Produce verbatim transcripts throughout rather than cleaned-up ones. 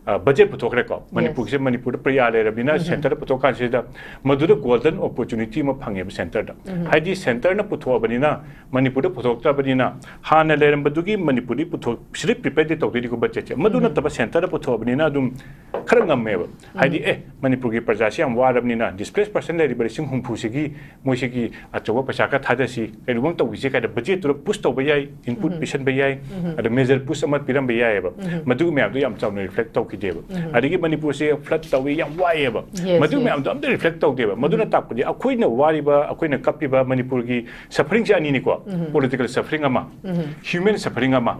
Budget ꯄꯨꯊꯣꯛꯈ꯭ꯔꯦꯀꯣ, ꯃꯅꯤꯄꯨꯔꯒꯤꯁꯦ, ꯃꯅꯤꯄꯨꯔꯗ ꯄ꯭ꯔꯖꯥ ꯂꯩꯔꯕꯅꯤꯅ, ꯁꯦꯟꯇꯔꯗ ꯄꯨꯊꯣꯛ ꯀꯥꯟꯁꯤꯗ ꯃꯗꯨꯗ ꯒꯣꯜꯗꯟ ꯑꯣꯄꯣꯔꯆꯨꯅꯤꯇꯤ ꯑꯃ ꯐꯪꯉꯦꯕ ꯁꯦꯟꯇꯔꯗ꯫ ꯍꯥꯏꯗꯤ ꯁꯦꯟꯇꯔꯅ ꯄꯨꯊꯣꯛꯑꯕꯅꯤꯅ, ꯃꯅꯤꯄꯨꯔꯗ ꯄꯨꯊꯣꯛꯇ꯭ꯔꯕꯅꯤꯅ, ꯍꯥꯟꯅ ꯂꯩꯔꯝꯕꯗꯨꯒꯤ ꯃꯅꯤꯄꯨꯔꯗꯤ ꯄꯨꯊꯣꯛ ꯁꯤꯗꯤ ꯄ꯭ꯔꯤꯄꯦꯌꯔꯗꯤ ꯇꯧꯗꯣꯏꯅꯤꯀꯣ ꯕꯖꯦꯠꯁꯦ꯫ ꯃꯗꯨ ꯅꯠꯇꯕ ꯁꯦꯟꯇꯔꯗ ꯄꯨꯊꯣꯛꯑꯕꯅꯤꯅ ꯑꯗꯨꯝ ꯈꯔ ꯉꯝꯃꯦꯕ꯫ ꯍꯥꯏꯗꯤ ꯑꯦ, ꯃꯅꯤꯄꯨꯔꯒꯤ ꯄ꯭ꯔꯖꯥꯁꯤ ꯌꯥꯝ ꯋꯥꯔꯕꯅꯤꯅ, ꯗꯤꯁꯄ꯭ꯂꯦꯁ ꯄꯔꯁꯟ ꯂꯩꯔꯤꯕ ꯂꯤꯁꯤꯡ ꯍꯨꯝꯐꯨꯁꯤꯒꯤ ꯃꯣꯏꯁꯤꯒꯤ ꯑꯆꯧꯕ ꯄꯩꯁꯥ ꯈꯔ ꯊꯥꯗꯁꯤ, ꯀꯩꯅꯣꯝ ꯇꯧꯈꯤꯁꯦ ꯀꯥꯏꯅ ꯕꯖꯦꯠꯇꯨꯗ ꯄꯨꯁ ꯇꯧꯕ ꯌꯥꯏ, ꯏꯟꯄꯨꯠ ꯄꯤꯁꯟꯕ ꯌꯥꯏ, ꯑꯗ ꯃꯦꯖꯔ ꯄꯨꯁ ꯑꯃ ꯄꯤꯔꯝꯕ ꯌꯥꯏꯑꯕ꯫ ꯃꯗꯨꯒꯤ ꯃꯌꯥꯝꯗꯣ ꯌꯥꯝ ꯆꯥꯎꯅ ꯔꯤꯐ꯭ꯂꯦꯛ ꯇꯧꯈꯤꯗꯦꯕ꯫ ꯑꯗꯒꯤ ꯃꯅꯤꯄꯨꯔꯁꯦ ꯐ꯭ꯂꯠ ꯇꯧꯏ, ꯌꯥꯝ ꯋꯥꯏꯑꯦꯕ꯫ ꯃꯗꯨ ꯃꯌꯥꯝꯗꯣ ꯑꯝꯇ ꯔꯤꯐ꯭ꯂꯦꯛ ꯇꯧꯗꯦꯕ꯫ ꯃꯗꯨꯅ ꯇꯥꯛꯄꯗꯤ ꯑꯩꯈꯣꯏꯅ ꯋꯥꯔꯤꯕ, ꯑꯩꯈꯣꯏꯅ ꯀꯞꯄꯤꯕ ꯃꯅꯤꯄꯨꯔꯒꯤ ꯁꯐꯔꯤꯡꯁꯦ ꯑꯅꯤꯅꯤꯀꯣ, ꯄꯣꯂꯤꯇꯤꯀꯦꯜ ꯁꯐꯔꯤꯡ ꯑꯃ, ꯍ꯭ꯌꯨꯃꯦꯟ ꯁꯐꯔꯤꯡ ꯑꯃ,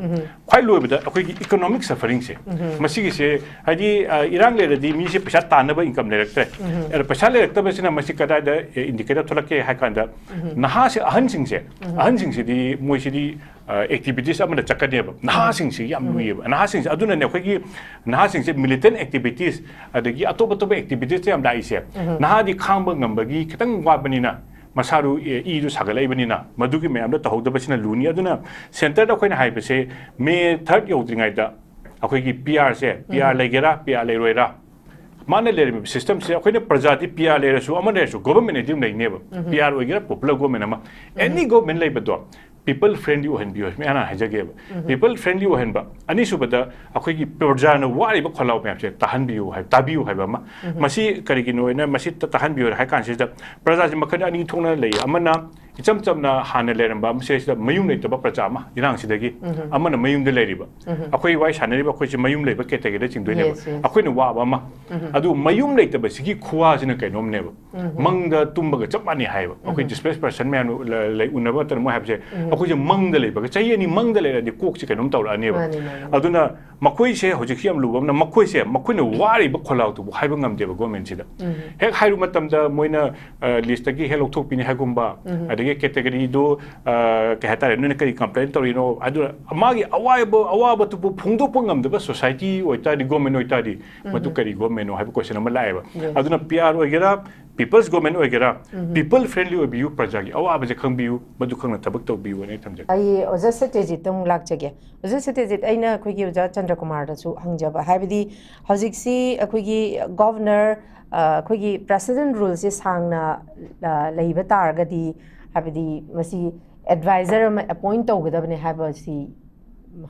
ꯈ꯭ꯋꯥꯏ ꯂꯣꯏꯕꯗ ꯑꯩꯈꯣꯏꯒꯤ ꯏꯀꯣꯅꯣꯃꯤꯛ ꯁꯐꯔꯤꯡꯁꯦ꯫ ꯃꯁꯤꯒꯤꯁꯦ ꯍꯥꯏꯗꯤ, ꯑ, ꯏꯔꯥꯡ ꯂꯩꯔꯗꯤ ꯃꯤꯁꯦ ꯄꯩꯁꯥ ꯇꯥꯟꯅꯕ ꯏꯟꯀꯝ ꯂꯩꯔꯛꯇ꯭ꯔꯦ꯫ ꯑꯗ ꯄꯩꯁꯥ ꯂꯩꯔꯛꯇꯕꯁꯤꯅ ꯃꯁꯤ ꯀꯗꯥꯏꯗ, ꯑꯦ, ꯏꯟꯗꯤꯀꯦꯇꯔ ꯊꯣꯛꯂꯛꯀꯦ ꯍꯥꯏ ꯀꯥꯟꯗ, ꯅꯍꯥꯁꯦ, ꯑꯍꯟꯁꯤꯡꯁꯦ, ꯑꯍꯟꯁꯤꯡꯁꯤꯗꯤ ꯃꯣꯏꯁꯤꯗꯤ, ꯑ, ꯑꯦꯛꯇꯤꯚꯤꯇꯤꯁ ꯑꯃꯗ ꯆꯠꯀꯅꯦꯕ꯫ ꯅꯍꯥꯁꯤꯡꯁꯤ ꯌꯥꯝ ꯂꯨꯏꯌꯦꯕ꯫ ꯅꯍꯥꯁꯤꯡꯁꯦ, ꯑꯗꯨꯅꯅꯦ ꯑꯩꯈꯣꯏꯒꯤ ꯅꯍꯥꯁꯤꯡꯁꯦ ꯃꯤꯂꯤꯇꯦꯟ ꯑꯦꯛꯇꯤꯚꯤꯇꯤꯁ ꯑꯗꯒꯤ ꯑꯇꯣꯞ ꯑꯇꯣꯞꯄ ꯑꯦꯛꯇꯤꯚꯤꯇꯤꯁꯇ ꯌꯥꯝ ꯂꯥꯛꯏꯁꯦ꯫ ꯅꯍꯥꯗꯤ ꯈꯥꯡꯕ ꯉꯝꯕꯒꯤ ꯈꯤꯇꯪ ꯋꯥꯠꯄꯅꯤꯅ, ꯃꯁꯥꯗꯨ, ꯑꯦ, ꯏꯗꯨ ꯁꯥꯒꯠꯂꯛꯏꯕꯅꯤꯅ, ꯃꯗꯨꯒꯤ ꯃꯌꯥꯝꯗꯣ ꯇꯧꯍꯧꯗꯕꯁꯤꯅ ꯂꯨꯅꯤ꯫ ꯑꯗꯨꯅ ꯁꯦꯟꯇꯔꯗ ꯑꯩꯈꯣꯏꯅ ꯍꯥꯏꯕꯁꯦ, ꯃꯦ ꯊꯥꯔꯠ ꯌꯧꯗ꯭ꯔꯤꯉꯩꯗ ꯑꯩꯈꯣꯏꯒꯤ ꯄꯤ ꯑꯥꯔꯁꯦ, ꯄꯤ ꯑꯥꯔ ꯂꯩꯒꯦꯔꯥ, ꯄꯤ ꯑꯥꯔ ꯂꯩꯔꯣꯏꯔꯥ, ꯃꯥꯅ ꯂꯩꯔꯝꯃꯤꯕ ꯁꯤꯁꯇꯦꯝꯁꯦ ꯑꯩꯈꯣꯏꯅ ꯄ꯭ꯔꯖꯥꯗꯤ ꯄꯤ ꯑꯥꯔ ꯂꯩꯔꯁꯨ, ꯑꯃ ꯂꯩꯔꯁꯨ, ꯒꯣꯚꯔꯟꯃꯦꯟ ꯑꯗꯨꯝ ꯂꯩꯅꯦꯕ꯫ ꯄꯤ ꯑꯥꯔ ꯑꯣꯏꯒꯦꯔꯥ, ꯄꯣꯄꯨꯂꯔ ꯒꯣꯚꯔꯟꯃꯦꯟ ꯑꯃ, ꯑꯦꯅꯤ ꯒꯣꯚꯔꯟꯃꯦꯟ ꯂꯩꯕꯗꯣ, ꯄꯤꯄꯜ ꯐ꯭ꯔꯦꯟꯂꯤ ꯑꯣꯏꯍꯟꯕꯤꯌꯨ ꯍꯥꯏꯕ ꯑꯩꯅ ꯍꯥꯏꯖꯒꯦꯕ꯫ ꯄꯤꯄꯜ ꯐ꯭ꯔꯦꯟꯂꯤ ꯑꯣꯏꯍꯟꯕ꯫ ꯑꯅꯤꯁꯨꯕꯗ, ꯑꯩꯈꯣꯏꯒꯤ ꯄ꯭ꯔꯖꯥꯅ ꯋꯥꯔꯤꯕ ꯈꯣꯜꯂꯥꯎ ꯃꯌꯥꯝꯁꯦ ꯇꯥꯍꯟꯕꯤꯌꯨ ꯍꯥꯏ, ꯇꯥꯕꯤꯌꯨ ꯍꯥꯏꯕ ꯑꯃ꯫ ꯃꯁꯤ ꯀꯔꯤꯒꯤꯅꯣ ꯍꯥꯏꯅ ꯃꯁꯤ ꯇ-, ꯇꯥꯍꯟꯕꯤꯌꯨ ꯍꯥꯏ ꯀꯥꯟꯁꯤꯗ, ꯄ꯭ꯔꯖꯥꯁꯦ ꯃꯈꯜ ꯑꯅꯤ ꯊꯣꯛꯅ ꯂꯩ꯫ ꯑꯃꯅ ꯏꯆꯝ ꯆꯝꯅ ꯍꯥꯟꯅ ꯂꯩꯔꯝꯕ ꯑꯃꯁꯦ ꯁꯤꯗ ꯃꯌꯨꯝ ꯂꯩꯇꯕ ꯄ꯭ꯔꯖꯥ ꯑꯃ, ꯏꯔꯥꯡꯁꯤꯗꯒꯤ꯫ ꯑꯃꯅ ꯃꯌꯨꯝꯗ ꯂꯩꯔꯤꯕ꯫ ꯑꯩꯈꯣꯏ ꯋꯥꯔꯤ ꯁꯥꯟꯅꯔꯤꯕ ꯑꯩꯈꯣꯏꯁꯦ ꯃꯌꯨꯝ ꯂꯩꯕ ꯀꯦꯇꯦꯒꯣꯔꯤꯗ ꯆꯤꯡꯗꯣꯏꯅꯦꯕ꯫ Yes, yes. ꯑꯩꯈꯣꯏꯅ ꯋꯥꯕ ꯑꯃ꯫ ꯑꯗꯨ ꯃꯌꯨꯝ ꯂꯩꯇꯕꯁꯤꯒꯤ ꯈꯨꯋꯥꯁꯤꯅ ꯀꯩꯅꯣꯝꯅꯦꯕ꯫ ꯃꯪꯗ ꯇꯨꯝꯕꯒ ꯆꯞ ꯃꯥꯟꯅꯩ ꯍꯥꯏꯌꯦꯕ꯫ ꯑꯩꯈꯣꯏ ꯗꯤꯁꯄ꯭ꯂꯦꯁ ꯄꯔꯁꯟ ꯃꯌꯥꯝ ꯂ-, ꯂꯩ, ꯎꯅꯕ ꯃꯇꯝꯗ ꯃꯣꯏ ꯍꯥꯏꯕꯁꯦ, ꯑꯩꯈꯣꯏꯁꯦ ꯃꯪꯗ ꯂꯩꯕꯒ, ꯆꯍꯤ ꯑꯅꯤ ꯃꯪꯗ ꯂꯩꯔꯗꯤ ꯀꯣꯛꯁꯦ ꯀꯩꯅꯣꯝ ꯇꯧꯔꯛꯑꯅꯦꯕ꯫ ꯃꯥꯅꯤ, ꯃꯥꯅꯤ, ꯃꯥꯅꯤ꯫ ꯑꯗꯨꯅ ꯃꯈꯣꯏꯁꯦ ꯍꯧꯖꯤꯛꯁꯤ ꯌꯥꯝ ꯂꯨꯕ ꯑꯃꯅ, ꯃꯈꯣꯏꯁꯦ ꯃꯈꯣꯏꯅ ꯋꯥꯔꯤꯕ ꯈꯣꯜꯂꯥꯎꯗꯨꯕꯨ ꯍꯥꯏꯕ ꯉꯝꯗꯦꯕ ꯒꯣꯔꯃꯦꯟꯁꯤꯗ꯫ ꯍꯦꯛ ꯍꯥꯏꯔꯨ ꯃꯇꯝꯗ ꯃꯣꯏꯅ, ꯑ, ꯂꯤꯁꯇꯒꯤ ꯍꯦꯛ ꯂꯧꯊꯣꯛꯄꯤꯅꯤ ꯍꯥꯏꯒꯨꯝꯕ, ꯑꯗꯒꯤ ꯀꯦꯇꯦꯒꯣꯔꯤꯗꯨ ꯀꯩ ꯍꯥꯏꯇꯥꯔꯦ, ꯅꯣꯏꯅ ꯀꯔꯤ ꯀꯝꯄ꯭ꯂꯦꯟ ꯇꯧꯔꯤꯅꯣ? ꯑꯗꯨꯅ ꯃꯥꯒꯤ ꯑꯋꯥꯕ ꯑꯋꯥꯕꯗꯨꯕꯨ ꯐꯣꯡꯗꯣꯛꯄ ꯉꯝꯗꯕ ꯁꯣꯁꯥꯏꯇꯤ ꯑꯣꯏꯇꯥꯔꯗꯤ, ꯒꯣꯔꯃꯦꯟ ꯑꯣꯏꯇꯥꯔꯗꯤ, ꯃꯗꯨ ꯀꯔꯤ ꯒꯣꯔꯃꯦꯟꯅꯣ ꯍꯥꯏꯕ ꯀꯣꯏꯁꯟ ꯑꯃ ꯂꯥꯛꯑꯦꯕ꯫ Yes. ꯑꯗꯨꯅ ꯄꯤ ꯑꯥꯔ ꯑꯣꯏꯒꯦꯔꯥ, ꯄꯤꯄꯜꯁ ꯒꯣꯔꯃꯦꯟ ꯑꯣꯏꯒꯦꯔꯥ, ꯄꯤꯄꯜ ꯐ꯭ꯔꯦꯟꯂꯤ ꯑꯣꯏꯕꯤꯌꯨ, ꯄ꯭ꯔꯖꯥꯒꯤ ꯑꯋꯥꯕꯁꯦ ꯈꯪꯕꯤꯌꯨ, ꯃꯗꯨ ꯈꯪꯅ ꯊꯕꯛ ꯇꯧꯕꯤꯌꯨ ꯍꯥꯏꯅ ꯊꯝꯖꯒꯦ꯫ ꯑꯩ ꯑꯣꯖꯥ ꯁꯇ꯭ꯌꯖꯤꯠꯇ ꯑꯃꯨꯛ ꯂꯥꯛꯆꯒꯦ꯫ ꯑꯣꯖꯥ ꯁꯇ꯭ꯌꯖꯤꯠ, ꯑꯩꯅ ꯑꯩꯈꯣꯏꯒꯤ ꯑꯣꯖꯥ ꯆꯟꯗ꯭ꯔꯀꯨꯃꯥꯔꯗꯁꯨ ꯍꯪꯖꯕ, ꯍꯥꯏꯕꯗꯤ ꯍꯧꯖꯤꯛꯁꯤ ꯑꯩꯈꯣꯏꯒꯤ ꯒꯣꯚꯔꯅꯔ, ꯑ, ꯑꯩꯈꯣꯏꯒꯤ ꯄ꯭ꯔꯦꯁꯤꯗꯦꯟ ꯔꯨꯜꯁꯦ ꯁꯥꯡꯅ, ꯑ, ꯂꯩꯕ ꯇꯥꯔꯒꯗꯤ, ꯍꯥꯏꯕꯗꯤ ꯃꯁꯤ ꯑꯦꯗꯚꯥꯏꯖꯔ ꯑꯃ ꯑꯦꯄꯣꯏꯟ ꯇꯧꯒꯗꯕꯅꯦ ꯍꯥꯏꯕꯁꯤ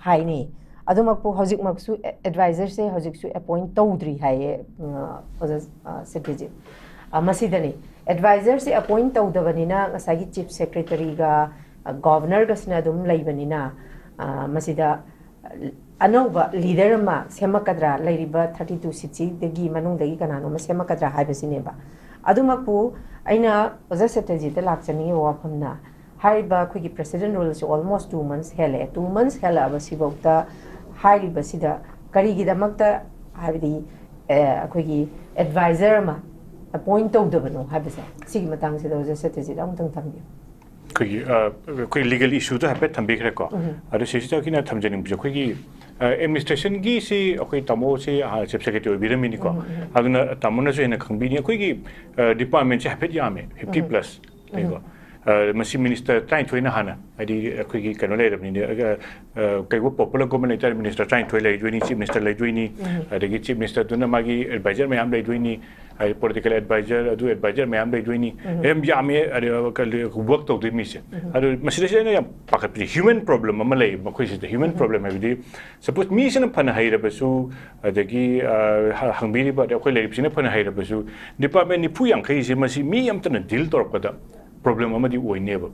ꯍꯥꯏꯅꯩ꯫ ꯑꯗꯨꯃꯛꯄꯨ ꯍꯧꯖꯤꯛꯃꯛꯁꯨ ꯑꯦ-, ꯑꯦꯗꯚꯥꯏꯖꯔꯁꯦ ꯍꯧꯖꯤꯛꯁꯨ ꯑꯦꯄꯣꯏꯟ ꯇꯧꯗ꯭ꯔꯤ ꯍꯥꯏꯌꯦ, ꯎꯝ, ꯑꯣꯖꯥ, ꯑ, ꯁꯇ꯭ꯌꯖꯤꯠ꯫ ꯑ, ꯃꯁꯤꯗꯅꯤ, ꯑꯦꯗꯚꯥꯏꯖꯔꯁꯦ ꯑꯦꯄꯣꯏꯟ ꯇꯧꯗꯕꯅꯤꯅ ꯉꯁꯥꯏꯒꯤ ꯆꯤꯐ ꯁꯦꯀ꯭ꯔꯦꯇꯔꯤꯒ, ꯑ, ꯒꯣꯚꯔꯅꯔꯒꯁꯤꯅ ꯑꯗꯨꯝ ꯂꯩꯕꯅꯤꯅ, ꯑ, ꯃꯁꯤꯗ ꯑꯅꯧꯕ ꯂꯤꯗꯔ ꯑꯃ ꯁꯦꯝꯃꯛꯀꯗ꯭ꯔꯥ, ꯂꯩꯔꯤꯕ ꯊꯥꯔꯇꯤ ꯇꯨ ꯁꯤꯠꯁꯤꯗꯒꯤ ꯃꯅꯨꯡꯗꯒꯤ ꯀꯅꯥꯅꯣꯝꯃ ꯁꯦꯝꯃꯛꯀꯗ꯭ꯔꯥ ꯍꯥꯏꯕꯁꯤꯅꯦꯕ꯫ ꯑꯗꯨꯃꯛꯄꯨ ꯑꯩꯅ ꯑꯣꯖꯥ ꯁꯇ꯭ꯌꯖꯤꯠꯇ ꯂꯥꯛꯆꯅꯤꯡꯉꯤꯕ ꯋꯥꯐꯝꯅ, ꯍꯥꯏꯔꯤꯕ ꯑꯩꯈꯣꯏꯒꯤ ꯄ꯭ꯔꯦꯁꯤꯗꯦꯟ ꯔꯨꯜꯁꯦ ꯑꯣꯜꯃꯣꯁ ꯇꯨ ꯃꯟꯁ ꯍꯦꯜꯂꯛꯑꯦ꯫ ꯇꯨ ꯃꯟꯁ ꯍꯦꯜꯂꯛꯑꯕꯁꯤꯐꯥꯎꯗ ꯍꯥꯏꯔꯤꯕꯁꯤꯗ ꯀꯔꯤꯒꯤꯗꯃꯛꯇ, ꯍꯥꯏꯕꯗꯤ, ꯑꯦ, ꯑꯩꯈꯣꯏꯒꯤ ꯑꯦꯗꯚꯥꯏꯖꯔ ꯑꯃ ꯑꯦꯄꯣꯏꯟ ꯇꯧꯗꯕꯅꯣ ꯍꯥꯏꯕꯁꯦ, ꯁꯤꯒꯤ ꯃꯇꯥꯡꯁꯤꯗ ꯑꯣꯖꯥ ꯁꯇ꯭ꯌꯖꯤꯠ ꯑꯃꯨꯛꯇꯪ ꯊꯝꯕꯤꯌꯨ꯫ ꯑꯩꯈꯣꯏꯒꯤ, ꯑ, ꯑꯩꯈꯣꯏ ꯂꯤꯒꯦꯜ ꯏꯁꯨꯗ ꯍꯥꯏꯐꯦꯠ ꯊꯝꯕꯤꯈ꯭ꯔꯦꯀꯣ꯫ ꯑꯗꯣ ꯁꯤꯁꯤꯗ ꯑꯩꯈꯣꯏꯅ ꯊꯝꯖꯅꯤꯡꯕꯁꯦ, ꯑꯩꯈꯣꯏꯒꯤ, ꯑ, ꯑꯦꯗꯃꯤꯅꯤꯁꯇ꯭ꯔꯦꯁꯟꯒꯤꯁꯤ ꯑꯩꯈꯣꯏ ꯇꯥꯃꯣꯁꯤ ꯍꯥꯟꯅ ꯆꯤꯐ ꯁꯦꯀ꯭ꯔꯦꯇꯔꯤ ꯑꯣꯏꯕꯤꯔꯝꯃꯤꯅꯤꯀꯣ꯫ ꯑꯗꯨꯅ ꯇꯥꯃꯣꯅꯁꯨ ꯍꯦꯟꯅ ꯈꯪꯕꯤꯅꯤ꯫ ꯑꯩꯈꯣꯏꯒꯤ, ꯑ, ꯗꯤꯄꯥꯔꯠꯃꯦꯟꯁꯦ ꯍꯥꯏꯐꯦꯠ ꯌꯥꯝꯃꯦ, ꯐꯤꯐꯇꯤ ꯄ꯭ꯂꯁ ꯂꯩꯀꯣ꯫ ꯑ, ꯃꯁꯤ ꯃꯤꯅꯤꯁꯇꯔ ꯇꯔꯥꯅꯤꯊꯣꯏꯅ ꯍꯥꯟꯅ, ꯍꯥꯏꯗꯤ ꯑꯩꯈꯣꯏꯒꯤ ꯀꯩꯅꯣ ꯂꯩꯔꯕꯅꯤꯅ, ꯑ, ꯑ, ꯀꯩꯒꯨꯝꯕ ꯄꯣꯄꯨꯂꯔ ꯒꯣꯚꯔꯟꯃꯦꯟ ꯂꯩꯇꯥꯔꯗꯤ ꯃꯤꯅꯤꯁꯇꯔ ꯇꯔꯥꯅꯤꯊꯣꯏ ꯂꯩꯗꯣꯏꯅꯤ, ꯆꯤꯐ ꯃꯤꯅꯤꯁꯇꯔ ꯂꯩꯗꯣꯏꯅꯤ, ꯑꯗꯒꯤ ꯆꯤꯐ ꯃꯤꯅꯤꯁꯇꯔꯗꯨꯅ ꯃꯥꯒꯤ ꯑꯦꯗꯚꯥꯏꯖꯔ ꯃꯌꯥꯝ ꯂꯩꯗꯣꯏꯅꯤ, ꯍꯥꯏꯗꯤ ꯄꯣꯂꯤꯇꯤꯀꯦꯜ ꯑꯦꯗꯚꯥꯏꯖꯔ, ꯑꯗꯨ ꯑꯦꯗꯚꯥꯏꯖꯔ ꯃꯌꯥꯝ ꯂꯩꯗꯣꯏꯅꯤ, ꯌꯥꯝ ꯌꯥꯝꯃꯦ꯫ ꯑꯗꯨ ꯀ-, ꯋꯔꯛ ꯇꯧꯗꯣꯏ ꯃꯤꯁꯦ꯫ ꯑꯗꯨ ꯃꯁꯤꯗꯩꯁꯤꯗ ꯑꯩꯅ ꯌꯥꯝ ꯄꯥꯈꯠꯄꯁꯦ, ꯍ꯭ꯌꯨꯃꯦꯟ ꯄ꯭ꯔꯣꯕ꯭ꯂꯦꯝ ꯑꯃ ꯂꯩꯌꯦꯕ ꯃꯈꯣꯏꯁꯤꯗ꯫ ꯍ꯭ꯌꯨꯃꯦꯟ ꯄ꯭ꯔꯣꯕ꯭ꯂꯦꯝ ꯍꯥꯏꯕꯗꯤ, ꯁꯄꯣꯁ ꯃꯤꯁꯤꯅ ꯐꯅ ꯍꯩꯔꯕꯁꯨ, ꯑꯗꯒꯤ, ꯑ, ꯍ-, ꯍꯪꯕꯤꯔꯤꯕ, ꯑꯗꯩ ꯑꯩꯈꯣꯏ ꯂꯩꯔꯤꯕꯁꯤꯅ ꯐꯅ ꯍꯩꯔꯕꯁꯨ, ꯗꯤꯄꯥꯔꯠꯃꯦꯟ ꯅꯤꯐꯨ ꯌꯥꯡꯈꯩꯁꯦ ꯃꯁꯤ ꯃꯤ ꯑꯃꯠꯇꯅ ꯗꯤꯜ ꯇꯧꯔꯛꯄꯗ ꯄ꯭ꯔꯣꯕ꯭ꯂꯦꯝ ꯑꯃꯗꯤ ꯑꯣꯏꯅꯦꯕ꯫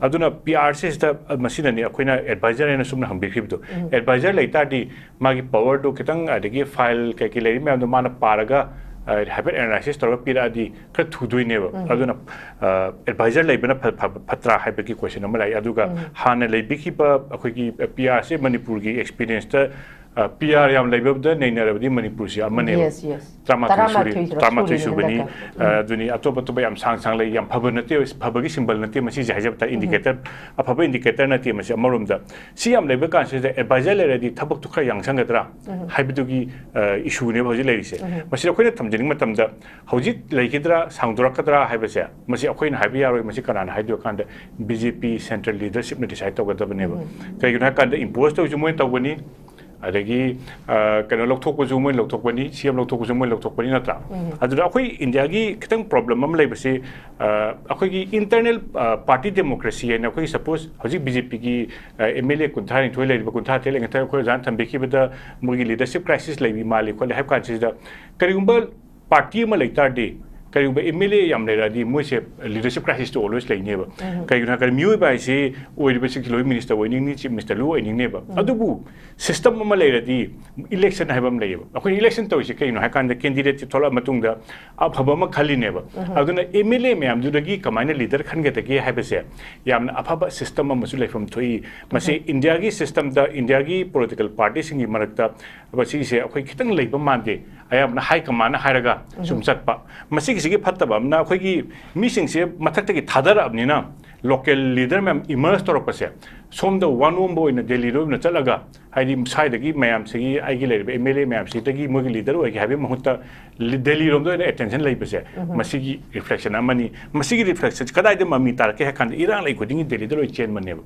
ꯑꯗꯨꯅ ꯄꯤ ꯑꯥꯔ ꯁꯤꯁꯤꯗ ꯃꯁꯤꯅꯅꯤ ꯑꯩꯈꯣꯏꯅ ꯑꯦꯗꯚꯥꯏꯖꯔ ꯍꯥꯏꯅ ꯁꯨꯝꯅ ꯍꯪꯕꯤꯈꯤꯕꯗꯣ꯫ ꯑꯦꯗꯚꯥꯏꯖꯔ ꯂꯩ ꯇꯥꯔꯗꯤ ꯃꯥꯒꯤ ꯄꯋꯔꯗꯣ ꯈꯤꯇꯪ, ꯑꯗꯒꯤ ꯐꯥꯏꯜ ꯀꯩꯀꯩ ꯂꯩꯔꯤ ꯃꯌꯥꯝꯗꯣ ꯃꯥꯅ ꯄꯥꯔꯒ, ꯑ, ꯍꯥꯏꯐꯦꯠ ꯑꯦꯅꯥꯂꯥꯏꯁꯤꯁ ꯇꯧꯔꯒ ꯄꯤꯔꯛꯑꯗꯤ ꯈꯔ ꯊꯨꯗꯣꯏꯅꯦꯕ꯫ ꯑꯗꯨꯅ, ꯑ, ꯑꯦꯗꯚꯥꯏꯖꯔ ꯂꯩꯕꯅ ꯐ-, ꯐ-, ꯐꯠꯇ꯭ꯔꯥ ꯍꯥꯏꯕꯒꯤ ꯀꯣꯏꯁꯟ ꯑꯃ ꯂꯥꯛꯏ꯫ ꯑꯗꯨꯒ ꯍꯥꯟꯅ ꯂꯩꯕꯤꯈꯤꯕ ꯑꯩꯈꯣꯏꯒꯤ ꯄꯤ ꯑꯥꯔꯁꯦ ꯃꯅꯤꯄꯨꯔꯒꯤ ꯑꯦꯛꯁꯄꯤꯔꯤꯌꯦꯟꯁꯇ ꯄꯤ ꯑꯥꯔ ꯌꯥꯝ ꯂꯩꯕꯗ ꯅꯩꯅꯔꯕꯗꯤ ꯃꯅꯤꯄꯨꯔꯁꯤ ꯑꯃꯅꯦꯕ꯫ Yes, yes. ꯇꯔꯥꯃꯥꯊꯣꯏ ꯁꯨꯔꯤ ꯇꯔꯥꯃꯥꯊꯣꯏ ꯇꯔꯥꯃꯥꯊꯣꯏ ꯁꯨꯔꯤꯅꯦ ꯁꯨꯕꯅꯤ꯫ ꯍꯟꯗꯛꯇ꯫ ꯑ, ꯑꯗꯨꯅꯤ, ꯑꯇꯣꯞ ꯑꯇꯣꯞꯄ ꯌꯥꯝ ꯁꯥꯡ ꯁꯥꯡ ꯂꯩ, ꯌꯥꯝ ꯐꯕ ꯅꯠꯇꯦ, ꯐꯕꯒꯤ ꯁꯤꯝꯕꯜ ꯅꯠꯇꯦ ꯃꯁꯤꯁꯦ ꯍꯥꯏꯖꯕ ꯇꯥꯔꯦ꯫ ꯏꯟꯗꯤꯀꯦꯇꯔ, ꯑꯐꯕ ꯏꯟꯗꯤꯀꯦꯇꯔ ꯅꯠꯇꯦ ꯃꯁꯤ꯫ ꯑꯃꯔꯣꯝꯗ ꯁꯤ ꯌꯥꯝ ꯂꯩꯕ ꯀꯥꯟꯁꯤꯗ ꯑꯦꯗꯚꯥꯏꯖꯔ ꯂꯩꯔꯗꯤ ꯊꯕꯛꯇꯨ ꯈꯔ ꯌꯥꯡꯁꯪꯒꯗ꯭ꯔꯥ ꯍꯥꯏꯕꯗꯨꯒꯤ ꯏꯁꯨꯅꯦꯕ ꯍꯧꯖꯤꯛ ꯂꯩꯔꯤꯁꯦ꯫ ꯃꯁꯤ ꯑꯩꯈꯣꯏꯅ ꯊꯝꯖꯅꯤꯡꯕ ꯃꯇꯝꯗ ꯍꯧꯖꯤꯛ ꯂꯩꯒꯗ꯭ꯔꯥ, ꯁꯥꯡꯗꯣꯔꯛꯀꯗ꯭ꯔꯥ ꯍꯥꯏꯕꯁꯦ ꯃꯁꯤ ꯑꯩꯈꯣꯏꯅ ꯍꯥꯏꯕ ꯌꯥꯔꯣꯏ꯫ ꯃꯁꯤ ꯀꯅꯥꯅ ꯍꯥꯏꯗꯣꯏ ꯀꯥꯟꯗ ꯕꯤ ꯖꯦ ꯄꯤ ꯁꯦꯟꯇ꯭ꯔꯦꯜ ꯂꯤꯗꯔꯁꯤꯞꯅ ꯗꯤꯁꯥꯏꯗ ꯇꯧꯒꯗꯕꯅꯦꯕ꯫ ꯀꯩꯒꯤꯅꯣ ꯍꯥꯏ ꯀꯥꯟꯗ ꯏꯝꯄꯣꯁ ꯇꯧꯔꯤꯁꯨ ꯃꯣꯏꯅ ꯇꯧꯒꯅꯤ, ꯑꯗꯒꯤ ꯑ, ꯀꯩꯅꯣ ꯂꯧꯊꯣꯛꯄꯁꯨ ꯃꯣꯏꯅ ꯂꯧꯊꯣꯛꯄꯅꯤ, ꯁꯤ ꯑꯦꯝ ꯂꯧꯊꯣꯛꯄꯁꯨ ꯃꯣꯏꯅ ꯂꯧꯊꯣꯛꯄꯅꯤ, ꯅꯠꯇ꯭ꯔꯥ? ꯑꯗꯨꯗ ꯑꯩꯈꯣꯏ ꯏꯟꯗꯤꯌꯥꯒꯤ ꯈꯤꯇꯪ ꯄ꯭ꯔꯣꯕ꯭ꯂꯦꯝ ꯑꯃ ꯂꯩꯕꯁꯤ, ꯑ, ꯑꯩꯈꯣꯏꯒꯤ ꯏꯟꯇꯔꯅꯦꯜ ꯄꯥꯔꯇꯤ ꯗꯦꯃꯣꯀ꯭ꯔꯦꯁꯤ ꯍꯥꯏꯅ ꯑꯩꯈꯣꯏꯒꯤ ꯁꯄꯣꯁ ꯍꯧꯖꯤꯛ ꯕꯤ ꯖꯦ ꯄꯤꯒꯤ ꯑꯦꯝ ꯑꯦꯜ ꯑꯦ ꯀꯨꯟꯊ꯭ꯔꯥ ꯅꯤꯊꯣꯏ ꯂꯩꯔꯤꯕ, ꯀꯨꯟꯊ꯭ꯔꯥ ꯇꯔꯦꯠ ꯂꯩꯔꯤꯕ, ꯑꯩꯈꯣꯏ ꯑꯣꯖꯥꯅ ꯊꯝꯕꯤꯈꯤꯕꯗ ꯃꯣꯏꯒꯤ ꯂꯤꯗꯔꯁꯤꯞ ꯀ꯭ꯔꯥꯏꯁꯤꯁ ꯂꯩꯕꯤ ꯃꯥꯜꯂꯤ ꯈꯣꯠꯂꯤ ꯍꯥꯏꯕ ꯀꯥꯟꯁꯤꯗ ꯀꯔꯤꯒꯨꯝꯕ ꯄꯥꯔꯇꯤ ꯑꯃ ꯂꯩ ꯇꯥꯔꯗꯤ, ꯀꯔꯤꯒꯨꯝꯕ ꯑꯦꯝ ꯑꯦꯜ ꯑꯦ ꯌꯥꯝ ꯂꯩꯔꯛꯑꯗꯤ ꯃꯣꯏꯁꯦ ꯂꯤꯗꯔꯁꯤꯞ ꯀ꯭ꯔꯥꯏꯁꯤꯁꯇꯣ ꯑꯣꯜꯋꯦꯁ ꯂꯩꯅꯦꯕ꯫ ꯀꯩꯒꯤꯅꯣ ꯍꯥꯏꯔꯀꯥꯟꯗ ꯃꯤꯑꯣꯏꯕ ꯍꯥꯏꯁꯤ ꯑꯣꯏꯔꯤꯕꯁꯤ ꯂꯣꯏ ꯃꯤꯅꯤꯁꯇꯔ ꯑꯣꯏꯅꯤꯡꯅꯤ, ꯆꯤꯐ ꯃꯤꯅꯤꯁꯇꯔ ꯂꯣꯏ ꯑꯣꯏꯅꯤꯡꯅꯦꯕ꯫ ꯑꯗꯨꯕꯨ ꯁꯤꯁꯇꯝ ꯑꯃ ꯂꯩꯔꯗꯤ ꯏꯂꯦꯛꯁꯟ ꯍꯥꯏꯕ ꯑꯃ ꯂꯩꯌꯦꯕ꯫ ꯑꯩꯈꯣꯏꯅ ꯏꯂꯦꯛꯁꯟ ꯇꯧꯔꯤꯁꯦ ꯀꯩꯅꯣ ꯍꯥꯏꯀꯥꯟꯗ ꯀꯦꯟꯗꯤꯗꯦꯠꯁꯤ ꯊꯣꯛꯂꯛꯑ ꯃꯇꯨꯡꯗ ꯑꯐꯕ ꯑꯃ ꯈꯜꯂꯤꯅꯦꯕ꯫ ꯑꯗꯨꯅ ꯑꯦꯝ ꯑꯦꯜ ꯑꯦ ꯃꯌꯥꯝꯗꯨꯗꯒꯤ ꯀꯃꯥꯏꯅ ꯂꯤꯗꯔ ꯈꯟꯒꯗꯒꯦ ꯍꯥꯏꯕꯁꯦ ꯌꯥꯝꯅ ꯑꯐꯕ ꯁꯤꯁꯇꯝ ꯑꯃꯁꯨ ꯂꯩꯐꯝ ꯊꯣꯛꯏ꯫ ꯃꯁꯤ ꯏꯟꯗꯤꯌꯥꯒꯤ ꯁꯤꯁꯇꯝꯗ, ꯏꯟꯗꯤꯌꯥꯒꯤ ꯄꯣꯂꯤꯇꯤꯀꯦꯜ ꯄꯥꯔꯇꯤꯁꯤꯡꯒꯤ ꯃꯔꯛꯇ ꯃꯁꯤꯁꯦ ꯑꯩꯈꯣꯏ ꯈꯤꯇꯪ ꯂꯩꯕ ꯃꯥꯟꯗꯦ꯫ ꯑꯌꯥꯝꯕꯅ ꯍꯥꯏ ꯀꯃꯥꯟꯅ ꯍꯥꯏꯔꯒ ꯁꯨꯝ ꯆꯠꯄ꯫ ꯃꯁꯤꯒꯤꯁꯤꯒꯤ ꯐꯠꯇꯕ ꯑꯃꯅ ꯑꯩꯈꯣꯏꯒꯤ ꯃꯤꯁꯤꯡꯁꯦ ꯃꯊꯛꯇꯒꯤ ꯊꯥꯗꯔꯛꯑꯕꯅꯤꯅ ꯂꯣꯀꯦꯜ ꯂꯤꯗꯔ ꯃꯌꯥꯝ ꯏꯃꯔꯖ ꯇꯧꯔꯛꯄꯁꯦ ꯁꯣꯝꯗ ꯋꯥ ꯅꯣꯝꯕ ꯑꯣꯏꯅ ꯗꯦꯜꯂꯤꯗ ꯑꯣꯏꯅ ꯆꯠꯂꯒ, ꯍꯥꯏꯗꯤ ꯁ꯭ꯋꯥꯏꯗꯒꯤ ꯃꯌꯥꯝꯁꯤꯒꯤ, ꯑꯩꯒꯤ ꯂꯩꯔꯤꯕ ꯑꯦꯝ ꯑꯦꯜ ꯑꯦ ꯃꯌꯥꯝꯁꯤꯗꯒꯤ ꯃꯣꯏꯒꯤ ꯂꯤꯗꯔ ꯑꯣꯏꯒꯦ ꯍꯥꯏꯕꯒꯤ ꯃꯍꯨꯠꯇ ꯂꯤ-, ꯗꯦꯜꯂꯤꯔꯣꯝꯗ ꯑꯣꯏꯅ ꯑꯦꯇꯦꯟꯁꯟ ꯂꯩꯕꯁꯦ, ꯃꯁꯤꯒꯤ ꯔꯤꯐ꯭ꯂꯦꯛꯁꯟ ꯑꯃꯅꯤ꯫ ꯃꯁꯤꯒꯤ ꯔꯤꯐ꯭ꯂꯦꯛꯁꯟ ꯀꯗꯥꯏꯗ ꯃꯃꯤ ꯇꯥꯔꯛꯀꯦ ꯍꯥꯏ ꯀꯥꯟꯗ ꯏꯔꯥꯡ ꯂꯩ ꯈꯨꯗꯤꯡꯒꯤ ꯗꯦꯜꯂꯤꯗ ꯂꯣꯏ ꯆꯦꯟꯕꯅꯦꯕ꯫